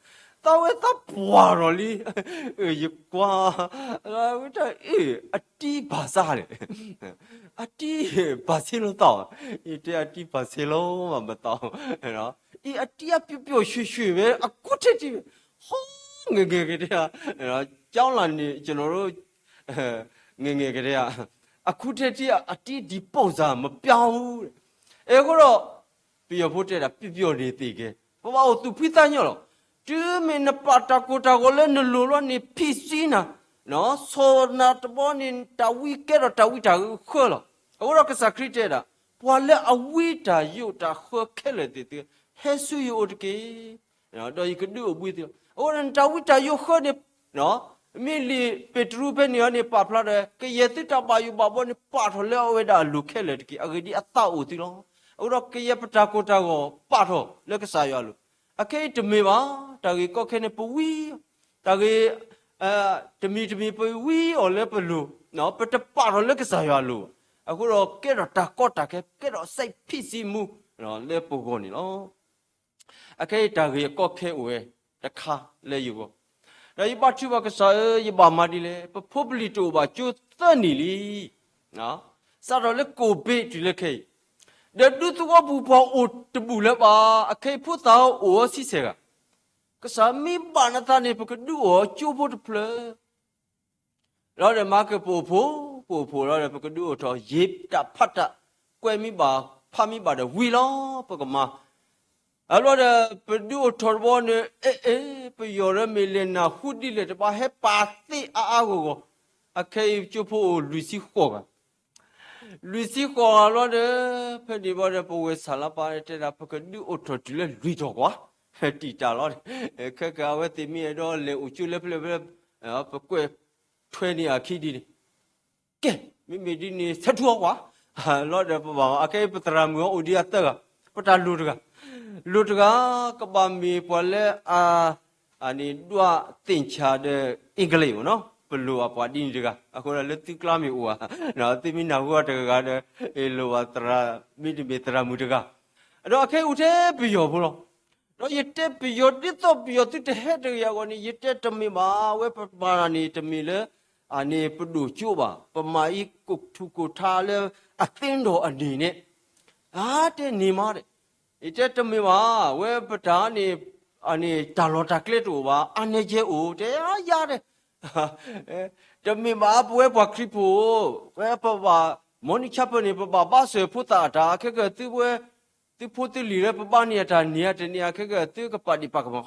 သးဝဲသးပှၢ်ထီၣ်လံ. ယကွၢ်, ဝဲတၢ်အ့ၣ် အတံၢ်ဘၣ်ဆၣ်လဲၣ်. အတံၢ်ဘၣ်ဆ့လီၤသး, ယတဲအတံၢ်ဘၣ်ဆ့လီၤမးမသး, အံၤအတံၢ်အပျီပျီၡွ့ၡွ့ဝဲ အကူထဲထံဝဲ, ဟီ ငယ်ငယ်ကတည်းက ကျောင်းလာနေ ကျွန်တော်တို့ ငယ်ငယ်ကတည်းက အခုထက်ထိ အတံၢ်ဒီပုံစံမပြောင်းဘူး. အဲ အဃိဒီး ပယီၤဖိတဲဒၣ် ပျီပျီန့ၣ်သ့ကဲ, ပဘၣ်အိၣ်သူၣ်ဖှံသးညီလီၤ. တုၤမ့ၢ်နပာ်တၢ်ကိၢ်တၢ်ဂီၤလၢနလိၤလီၤန့ၣ် ဖံးစံနၤ, ဆီၣ်နၤတဘီန့ၣ် တၢ်ဝံကဲထီၣ်တၢ်ဝံတၢ်ဃၢလီၤ. အဃိဒီးကစၢ်ခရံာ်တဲဒၣ် ပှၤလၢအဝံတၢ်ယိးတၢ်ဃၢခဲလၢာ်သ့ၣ်သုဧၢ, ဟဲဆူယအိၣ်တက့ၢ်, ဒီးယကဒုးအိၣ်ဘှံးသုလီၤ. အဃိဒီးနတၢ်ဝံတၢ်ယိးဃၢန့ၣ် မ့ၢ်လံာ်ပ့းတရူးဖဲန့ၣ်အီၤန့ၣ် ပာ်ဖျါဒီး ကယဲၢ်သုတၢ်ဘၣ်ယိၣ်ဘၣ်ဘီန့ၣ် ပာ်ထီၣ်လၢအဝဲဒၣ်အလိၤခဲလၢာ်တက့ၢ်. အဂ့ၢ်ဒ်အံၤ အသးအိၣ်သုလီၤ. အဃိဒီးကယဲၢ်ပတၢ်ကိၢ်တၢ်ဂီၤ ပာ်ထီၣ်လၢကစၢ်ယွၤအလိၤ. အခဲအံၤတမ့ၢ်ဘၣ်, တၢ်ဂ့ၢ်ကီခဲန့ၣ် ပဝံ, တၢ်ဂ့ၢ် တမံၤတမံၤပဝံအီၤလၢပလိၤ, ပတပာ်ထီၣ်လၢကစၢ်ယွၤအလိၤဘၣ်. အဃိဒီးကဲထီၣ်တၢ်ကီတၢ်ခဲ ကဲထီၣ်စဲးဖံးစံမူ လၢပဂီၢ်န့ၣ်လီၤ. အခဲအံၤတၢ်ဂ့ၢ်အကီခဲအိၣ်ဝဲတခါလၢယဂီၢ်, ဒီးယဘါထုကဖၣ်ကစၢ်ဧၢ, ယဘၣ်မၤဒ်လဲၣ်, ပဖိပလံၤတအိၣ်ဘၣ်ကၠိသၢနံၣ်လံ, စးထီၣ်လၢကိၣ်ဘ့တုၤလၢခဲအံၤ, ဒီးဒူသဝီပူၤပှၤအိၣ်တဘူၣ်လၢၤဘၣ်. အခဲအံၤဖိသၣ်အိၣ်အီၤဆံဆဲးဂၤ, ကစၢ်မ့ၢ်ဘၣ်နသးန့ၣ် ပကဒုးအိၣ်အီၤကၠိဖိတဖျၢၣ် လီၤဒီးမၤကပအိၣ်ဖိ, ပ ပအိၣ်ဖှိၣ်လီၤဒီး ပကဒုးအိၣ်ထီၣ် ယံာ်တၢ်ဖးတၢ် ကွဲးမ့ၢ်ဘၣ် ဖးမ့ၢ်ဘၣ်ဒီးဝံၤလီၤ ပကမၤ အလီၤဒီး ပဒုးအိၣ်ထီၣ်တဘျီန့ၣ် အဲၣ်အဲၣ် ပယီၤဒီးမ့ၢ်လဲၤနၢ်ဟူဒ်လဲၣ်တဘၣ် ဟဲပာ်သ့အါအါဂီၢ်ဂီၢ်, အခဲအံၤကၠိဖိအိၣ်လွံၢ်ဆံဃိးဂၤ, လွံၢ်ဆံဃိးဂၤလီၤဒီး ဖဲန့ၣ်ဘၣ်ဒီး ပဝဲဆၣ်လါပၢ်တဲဒၣ် ပကဒုးအိၣ်ထီၣ်တုၤလၢလွံၢ်ထီၣ်ကွၢ်, တံာ်တာ်လီၤ, ခဲကၢ်အဝဲသ့ၣ်မ့ၢ်အဲၣ်ဒိးလဲၤအိၣ်ကၠိလၢဖျၢၣ်ဖျၢၣ် ပကွဲးထွဲန့ၢ်အခံဒ်န့ၣ် ကဲ, မ့မ့ၢ်ဒ်န့ၣ် ဆၢထူအီၤကွၢ်, လီၤဒီးပဘၣ် အခဲအံၤပသရၣ်မုၣ်အီၤအိၣ်ဒံးအသၢဂၤ, ပတၢ်လိၣ်တဂၤ, လိၣ်တဂၤ ကဘၣ်မ့ၢ်ပှၤလၢအ အန့ၣ် ဒွးသ့ၣ်ဆၣ်ဒီး English မ့ၢ်နီၤ, ပလိၣ်ဘၣ်ပှၤဒ်န့ၣ်တဂၤ, အဃိဒီးလၢသုကျါမ့ၢ်အိၣ်ဧါ, သုမ့ၢ်နၢ်ဟူအီၤတဂၤဂၤဒီး အလိၣ်ဘၣ်သရၣ် မ့တမ့ၢ်သရၣ်မုၣ်တဂၤ, ဒီးအခဲအံၤအိၣ်ထဲပယီၤဖိလီၤ. ဒီးယတဲပယီၤဒ်သိးပယီၤသုတဟဲတဂ့ၤအဂီၢ်န့ၣ် ယတဲတမ့ၢ်ဘၣ် အဝဲပမၤတၢ်န့ၣ် တမ့ၢ်လၢ အန့ၣ်ပဒိၣ်ကၠိဘၣ်, ပမၤအံၤကိၣ်ထူၣ်ကိၣ်ထါလၢအသ့ဒီးအန့ၣ်န့ၣ်, အတဲန့ၣ်မးဒီး, ယတဲတမ့ၢ်ဘၣ် ဝဲပတၢ်န့ၣ် အန့ၣ်တၢ်လီၢ်တၢ်ကျဲတအိၣ်ဘၣ် အါန့ၢ်ကဲအိၣ် တဲယၤဒဲး တမ့ၢ်ဘၣ် ပဝဲပှၤခရံာ်ဖိ ဝဲပဘၣ် morning chapel န့ၣ် ပဘၣ်ဘါစၢၤဖိသၣ်အတၢ် ခဲကၢ်သုဝဲ သုဖိသုလံၤလၢပဘါန့ၢ်အတၢ်န့ၣ် တန့ၢ်အခဲကၢ်သုကပာ်ဒံးပာ်ကမၣ်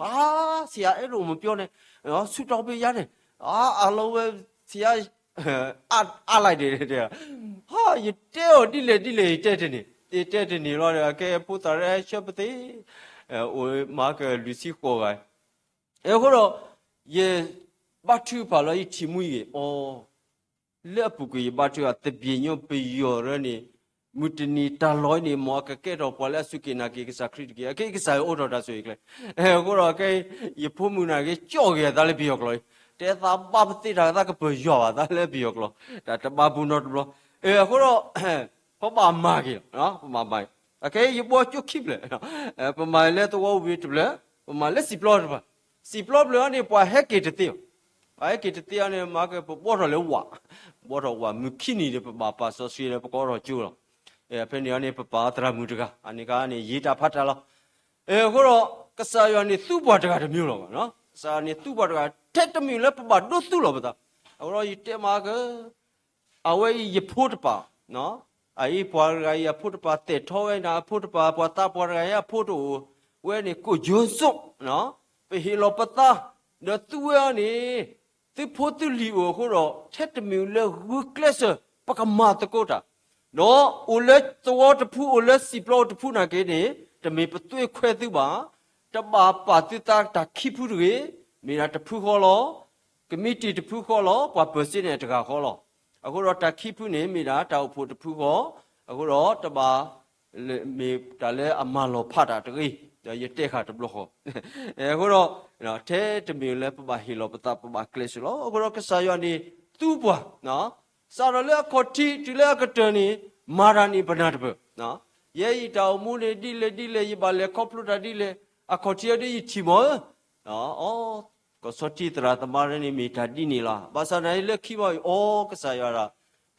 ဆရာအဲၣ်ဒိးမပြောနဲ့ ဆူၣ်ထီၣ်ဖဲယၤန့ၣ် အလီဝဲ ဆရာ အါလိုက်တယ် တဲ ယတဲအီၤဒ်လဲၣ်ဒ်လဲၣ် ယတဲတန့ၢ် ယတဲတန့ၢ်လီၤဒီး အကဲဖိသၣ်ရဲဆၢပသ့ အိၣ်မၤကလွံၢ်ဆံဃိးဂၤ အဃိဒီး ယဘါထုကဖၣ်လီၤ ယထံၣ်မှံဂ့ၤ အိ လၢအပူၤကွံာ်ယဘါထုကဖၣ် သဘျ့ညိပယီၤရၢန့ၣ် မုၢ်တနံၤတၢ်လီၢ်အံၤန့ၣ် မ်အကကဲထီၣ်ပှၤလၢအစူၢ်က့ၤနာ်က့ၤကစၢ်ခရံာ်တက့ၢ် အကဲကစၢ်ယွၤအိးထီၣ်တၢ်ဆိၣ်ဂ့ၤကျဲ အဃိဒီးကဲ ယဖိမုၣ်နာ်က့ၤ ကၠီၣ်ဂ့ၤအသးလၢပယီၤကျိာ်အံၤ တဲသးဘၣ်ပသ့တၢ်သးကပယီၤဘၣ်သးလၢပယီၤကျိာ် တၢ်တဘၣ်ဘူးနီတဘျီ အဃိဒီး ပဘၣ်မၤက့ၤလီၤ ပဘၣ်မၤ အခဲယဘီကၠိခံဖျၢၣ် ပမၤလၢသဝီဝံၤတဖျၢၣ် ပမၤလၢစံာ်ပျီတဖျၢၣ် စံာ်ပျီဖျၢၣ်အံၤန့ၣ် ပှၤဟဲက့ၤတသ့ဘၣ် ပှၤဟဲက့ၤတသ့အံၤန့ၣ် မၤက့ၤပဘီထီၣ်လၢဝး ဘီထီၣ်ဝးမုၢ်ခံနံၤဒီး ပဘၣ်ပာ်စီဆှံလၢပကအီထီၣ်ကၠိလီၤ ဖဲန့ၣ်အံၤန့ၣ် ပပာ်သရၣ်မုၣ်တဂၤ အန့ၣ်ခါန့ၣ် ယံာ်တၢ်ဖးတၢ်လီၤ အဃိဒီး ကစၢ်ယွၤန့ၣ်သူပှၤတဂၤတမံၤလီၤဘၣ် ကစၢ်ယွၤန့ၣ်သူပှၤတဂၤ ထဲတမံၤလၢပဘၣ်ဒိသူလီၤပသး အဃိဒီးယတဲမၤက အဝဲအံၤယဖိတပၤ, အအံၤပှၤတဂၤအံၤအဖိတပၤ သဲးထီဝဲန့ၣ် အဖိတပၤ ပှၤသးပှၢ်တဂၤအံၤအဖိတအိၣ်ဝဲန့ၣ် ကိၣ်ယိစိး, ပဟ့ၣ်လီၤပသး ဒီးသုဝဲအံၤန့ၣ် သုဖိသုလံၤအိၣ်အဃိဒီး ထဲတမံၤလၢဂုာ်ကျဲးစၢး ပကမၤသကိးတၢ်, ဒီးအိၣ်လၢသဝီတဖု အိၣ်လၢစံာ်ပျီအိၣ်တဖုနာ်က့န့ၣ် တမ့ၢ်ပသွ့ခွဲသုဘၣ်, တဘၣ်ပာ်သုသးတၢ်ခံဖုတဂ့ၤ, မ့ၢ်ဒၣ်တဖုဃီလီၤ. ကမံးတံာ်တဖုဃီလီၤ, ပှၤပၢၤစ့န့ၣ်တဂၤဃီလီၤ. အဃိဒီးတၢ်ခံဖုန့ၣ် မ့ၢ်ဒၣ်တၢ်အိၣ်ဖှိၣ်တဖုဃီ, အဃိဒီးတဘၣ် မ့ၢ်တၢ်လၢအမၤလီၤဖးတၢ်တဂ့ၤ, ဒီးယတဲဃာ်တဘျီဃီ, အဃိဒီး ထဲတမံၤလၢပဘၣ်ဟ့ၣ်လီၤပသး ပဘၣ်ကျဲးစၢးလီၤ. အဃိဒီးကစၢ်ယွၤန့ၣ်သူပှၤ စးထီၣ်လၢအခီၣ်ထံးတုၤလၢအကတၢၢ်န့ၣ် မၤတၢ်န့ၣ်ပနၢ်တပၢၢ်, ယဲအံၤတၢ်အိၣ်မူန့ၣ်ဒ်လဲၣ်ဒ်လဲၣ် ယဘၣ်လဲၤခီဖျိတၢ်ဒ်လဲၣ်, အခီၣ်ထံးအဒ်ယထံၣ်မီၤဧၢ, အိ ကီၢ်စီၤထံသရၣ်သမါန့ၣ်မ့ၢ်တၢ်ဒ်န့ၣ်လီၤ. ဘၣ်ဆၣ်သနာ်က့လၢခံဘီအံၤ အိ ကစၢ်ယွၤဒၣ်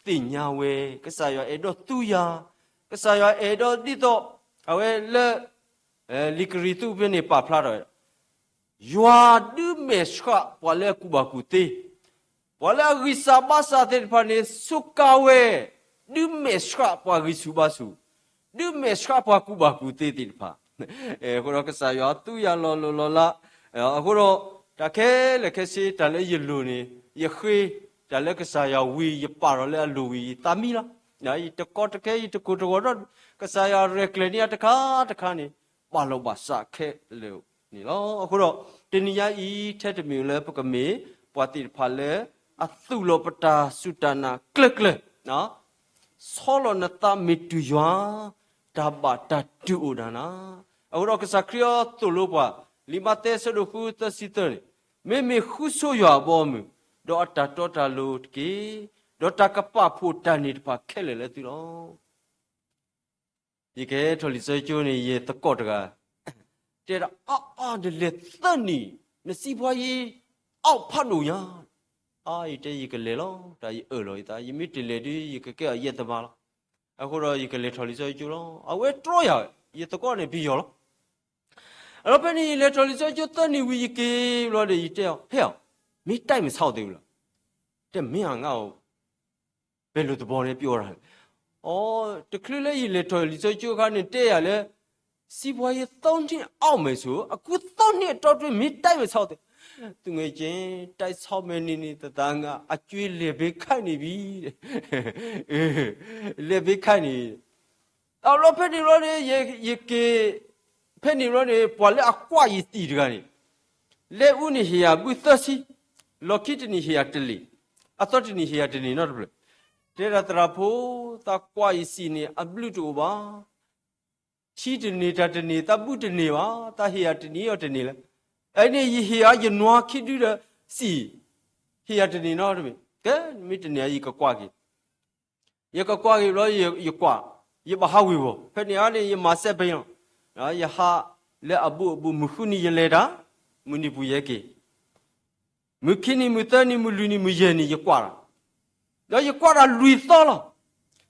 သ့ၣ်ညါဝဲ, ကစၢ်ယွၤအဲၣ်ဒိးသူယၤ, ကစၢ်ယွၤအဲၣ်ဒိးဒ်သိး အဝဲလၢ လံာ်ကရံၣ်သူးဖဲန့ၣ်ပာ်ဖျါထီၣ်ဝဲ ယွၤဒုးမဲာ်ဆှးပှၤလၢအကူၣ်ဘၣ်ကူၣ်သ့, ပှၤလၢအဂံၢ်စၢ်ဘါစၢ်သ့ၣ်တဖၣ်န့ၣ် စူးကါဝဲ, ဒုးမဲာ်ဆှးပှၤဂံၢ်ဆူၣ်ဘါဆူၣ်, ဒုးမဲာ်ဆှးပှၤကူၣ်ဘၣ်ကူၣ်သ့သ့ၣ်တဖၣ်, အဃိဒီးကစၢ်ယွၤသူယၤလီၤလိၤလီၤလး, အဃိဒီး တၢ်ခဲလၢာ်ခဲဆ့ တၢ်လၢယလိၣ်န့ၣ် ယဃ့, တၢ်လၢကစၢ်ယွၤဝံၤ ယပာ်ထီၣ်လၢအလိၣ်ဝံၤ ယသးမံလီၤ. ယတကီတခဲ ယတကိၢ်တဂီၤဒီး ကစၢ်ယွၤရဲၣ်ကျဲၤန့ၢ်အတခါတခါန့ၣ် ဘၣ်လီၤဘၣ်စးခဲလၢာ်န့ၣ်လီၤ. အဃိဒီး တနံၤညါအံၤ ထဲတမံၤလၢပကမ့ၢ် ပှၤသ့ၣ်တဖၣ်လၢ အသူၣ်လီၤပတၢ်စူၢ်တၢ်နာ်ကျၢၤကျၢၤ, ဆီလီၤနသးမ့ၢ်တုၤယွၤ, တၢ်ဘၣ်တၢ်တုၤအိၣ်နၤနၤ, အဃိဒီးကစၢ်ခရံာ်အသိၣ်လိပှၤ လံာ်မးသဲအဆၢဒိၣ်ဃုသၢဆံသၢန့ၣ်, မ့မ့ၢ်ဃုဆိယွၤအဘီအမုၢ်, ဒီးအတၢ်တီတၢ်လိၤတက့ၢ်, ဒီးတၢ်ကပာ်ဖှိၣ်တၢ်န့ၣ်တဖၣ်ခဲလၢာ်လၢသုလီၤ. ယကဟဲထီၣ်လံာ်စီဆှံကၠိန့ၣ် ယသကိးတဂၤ တဲဒၣ် အါအါ နလဲၤသၢနံၣ် နစံးပှၤယံၤ အီၣ်ဖးဒိၣ်ညါ, အါ ယတဲယကလဲၤလီၤ တၢ်ယအၢၣ်လီၤယသး ယမ့ၢ်တလဲၤဒုး ယကကဲအီၤယဲၢ်သမါလီၤ. အဃိဒီးယကလဲၤထီၣ်လံာ်စီဆှံကၠိလီၤ. အဝဲတြီယၤ ယသကိးန့ၣ်ပယီၤလီၤ. အလီၤဖဲန့ၣ် ယလဲၤထီၣ်လံာ်စီဆှံကၠိသၢနံၣ်ဝံၤ ယက့ၤဘျီဒီး ယတဲအီၤ ဟဲအီၤ မ့ၢ်တၢ်မ့ၢ်ဆါအီၤသ့ဝံၤလီၤ. တဲမ့ၢ်အငါအီၤ ပဲၤလိာ်သဘီန့ၣ် ပျိအီၤတၢ်လဲၣ်. အိ တချုးလၢယလဲၤထီၣ်လံာ်စီဆှံကၠိအခါန့ၣ် တဲယၤလၢ စီးပွားရေးသုံးနှစ်အောင်မယ်ဆို အခုသုံးနှစ်အတောအတွင်း မင်းတိုက်မယ်ဆို သူငယ်ချင်း တိုက်ဆောင်မယ်န့ၣ်န့ၣ် တသးငါ အကြွေးလဲၤဘ့ခဲန့ၣ်ဘံ လဲၤဘ့ခဲန့ၣ် အလီၤဖဲန့ၣ်ဘျီန့ၣ် ယက့ၤ ဖဲန့ၣ်ဘျီန့ၣ် ပှၤလၢအကွၢ်ယသံၣ်တဂၤန့ၣ် လဲၤအူန့ၣ်ဟ့ၣ်ယၤဘုသၢဆံ, လီၢ်ခံတနံၣ်ဟ့ၣ်ယၤတလ့ၣ်, အသီတနံၣ်ဟ့ၣ်ယၤတန့ၢ်နီတဖျၢၣ်. တဲဒၣ်သရၣ်ဖိ, သးကွၢ်ယသံၣ်န့ၣ် အဘျုးတအိၣ်ဘၣ်. ထံတန့ၢ်တၢ်တန့ၢ် သးဘုတန့ၢ်ဘၣ်, သးဟ့ၣ်ယၤတနံၣ်အီၤတန့ၢ်လၢ. အန့ၣ်ယဟ့ၣ်ယၤ ယနွၤခံဒုဒီးသံၣ်, ဟ့ၣ်ယၤတန့ၢ်နီတမံၤ. ကဲ မ့ၢ်တန့ၢ်ယကကွၢ်က့ၤ ယကကွၢ်က့ၤဘျီ ယကွၢ်, ယဘၣ်ဟးဝ့ၤဝီၤ, ဖဲန့ၣ်အန့ၣ် ယမၤစဲးပ့လီၤ. ယဟးလၢအဘူးအဘူး မုၢ်ဃုနံၤယလဲၤတၢ်, မုၢ်နံၤပူၤယဲက့ၤ, မုၢ်ခံနံၤ မုၢ်သၢနံၤ မုၢ်လွံၢ်နံၤ မုၢ်ယဲၢ်နံၤ ယကွၢ်တၢ်, ဒီးယကွၢ်တၢ်လွံၢ်သီလီၤ.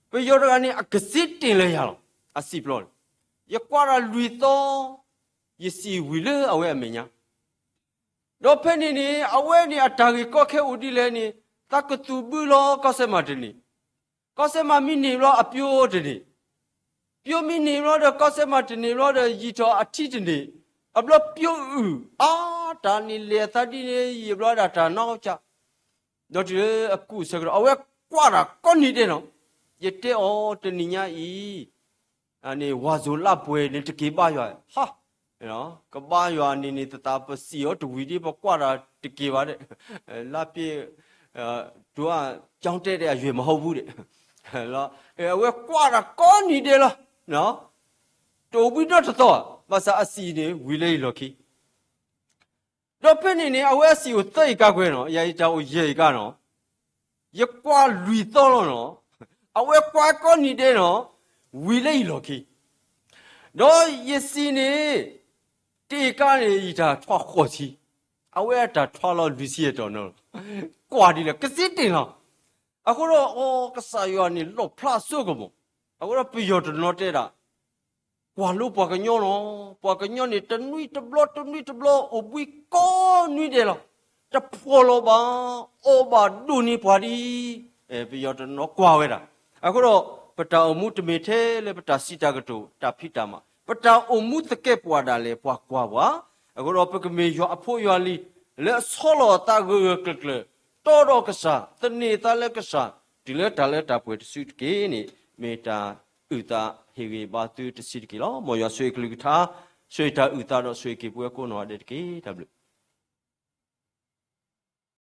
ပယီၤတဂၤန့ၣ် အကစ့တ့ၢ်လၢယၤလီၤ, အစံာ်ပျီန့ၣ်, ယကွၢ်တၢ်လွံၢ်သီ, ယသံၣ်ဝံၤလၢအဝဲအမဲာ်ညါ ဒီးဖဲန့ၣ်န့ၣ် အဝဲန့ၣ်အတၢ်ဂ့ၢ်ကီခဲအိၣ်ဒ်လဲၣ်န့ၣ်, သးကသူၣ်ဘုလီၤကီၢ်စဲၣ်မးတန့ၢ်, ကီၢ်စဲၣ်မးမ့ၢ်န့ၢ်ဘျီအပျိတန့ၢ်, ပျိမ့ၢ်န့ၢ်ဘျီဒီးကီၢ်စဲၣ်မးတန့ၢ်ဘျီဒီး ယံာ်ထီၣ်အထံတန့ၢ်, အဘျီပျိအုၣ်, အါတၢ်န့ၣ်လဲၤအသးဒ်န့ၣ် ယံာ်ဘျီဒၣ်တၢ်နီၢ်ကစၢ်, ဒီးတုၤလၢအကူၣ်ဆၢကတီၢ် အဝဲကွၢ်တၢ်ကိးနံၤဒဲးနီၤ, ယတဲအီၤတနံၤညါအံၤ န့ၣ် ဝၤစိၤလၢပှဲၤန့ၣ် တက့ၤဘါယွၤ, ဟါ, ကဘါယွၤန့ၣ်န့ၣ် သတးပစံၣ်အီၤတဝံၤဒ် ပကွၢ်တၢ်တက့ၤဘၣ်ဒဲး, လၢပျ့ၤ, တူၢ်အကၠီတဲဒဲးအယွဲၢ်မဟီဘူးဒဲး, အဝဲကွၢ်တၢ်ကိးနံၤဒဲးလီၤ, တအိၣ်ဘှံးနီတသီ, ဘၣ်ဆၣ်အစံာ်န့ၣ် ဝံၤလၢယလီၢ်ခံ ဒီးဖဲန့ၣ်န့ၣ် အဝဲအစံာ်အိၣ်သၢအံၤကါကွဲနီၤ, ယၤအံၤတၢ်အိၣ်ယဲၢ်အံၤကါနီၤ, ယကွၢ်လွံၢ်သီလီၤနီၤ, အဝဲကွၢ်ကိးနံၤဒဲးနီၤ, ဝံၤလၢယလီၢ်ခံ, ဒီးယစံာ်န့ၣ်, တအံၤကါန့ၣ် ယတၢ်ထွါဃိးဆံ, အဝဲအတၢ်ထွါလီၤလွံၢ်ဆံအတီၢ်နီၤ, ကွၢ်ဒ်လဲၣ် ကစ့တ့ၢ်လီၤ, အဃိဒီး အီ ကစၢ်ယွၤန့ၣ် လီၣ်ဖျါအစိကမီၤ, အဃိဒီးပယီၤတနီၤတဲဒၣ် ကွၢ်လိပှၤကညီလီၤ, ပှၤကညီန့ၣ် တနွံတဘျီ တနွံတဘျီ အိၣ်ဘှံးကိးနွံဒဲးလီၤ, တဖှီၣ်လီၤဘၣ်, အီၣ်ဘၣ်ဒိၣ်န့ၢ်ပှၤဒ်, ပယီၤတနီၤကွၢ်ဝဲဒၣ်, အဃိဒီး ပတၢ်အိၣ်မူတမ့ၢ်ထဲလၢပတၢ်စံးတၢ်ကတိၤ တၢ်ဖံးတၢ်မၤ, ပတၢ်အိၣ်မူသကဲးပဝးဒၣ်လဲာ် ပှၤကွၢ်ပှၤ, အဃိဒီးပကမ့ၢ်ယွၤအဖိယွၤလံၤ လၢအဆီလီၤအသးဂၢၢ်ဂၢၢ်ကျၢၤကျၢၤ, တီဒီးကစၢ်, သန့ၤသးလၢကစၢ်, တုၤလၢတၢ်လၢတၢ်ပှဲၤတစုတက့ၢ်န့ၣ်, မ့ၢ်တၢ်အုၣ်သးဟ့ၣ်ဂံၢ်ဘါသုတစုတက့ၢ်လီၤ. မ်ယွၤဆိၣ်ဂ့ၤကလုၢ်ကထါ, ဆိၣ်ဂ့ၤတၢ်အုၣ်သးဒီးဆိၣ်ဂ့ၤက့ၤပဝဲကိးနီၢ်ဂၤဒဲးတက့ၢ်. တၢ်ဘျုး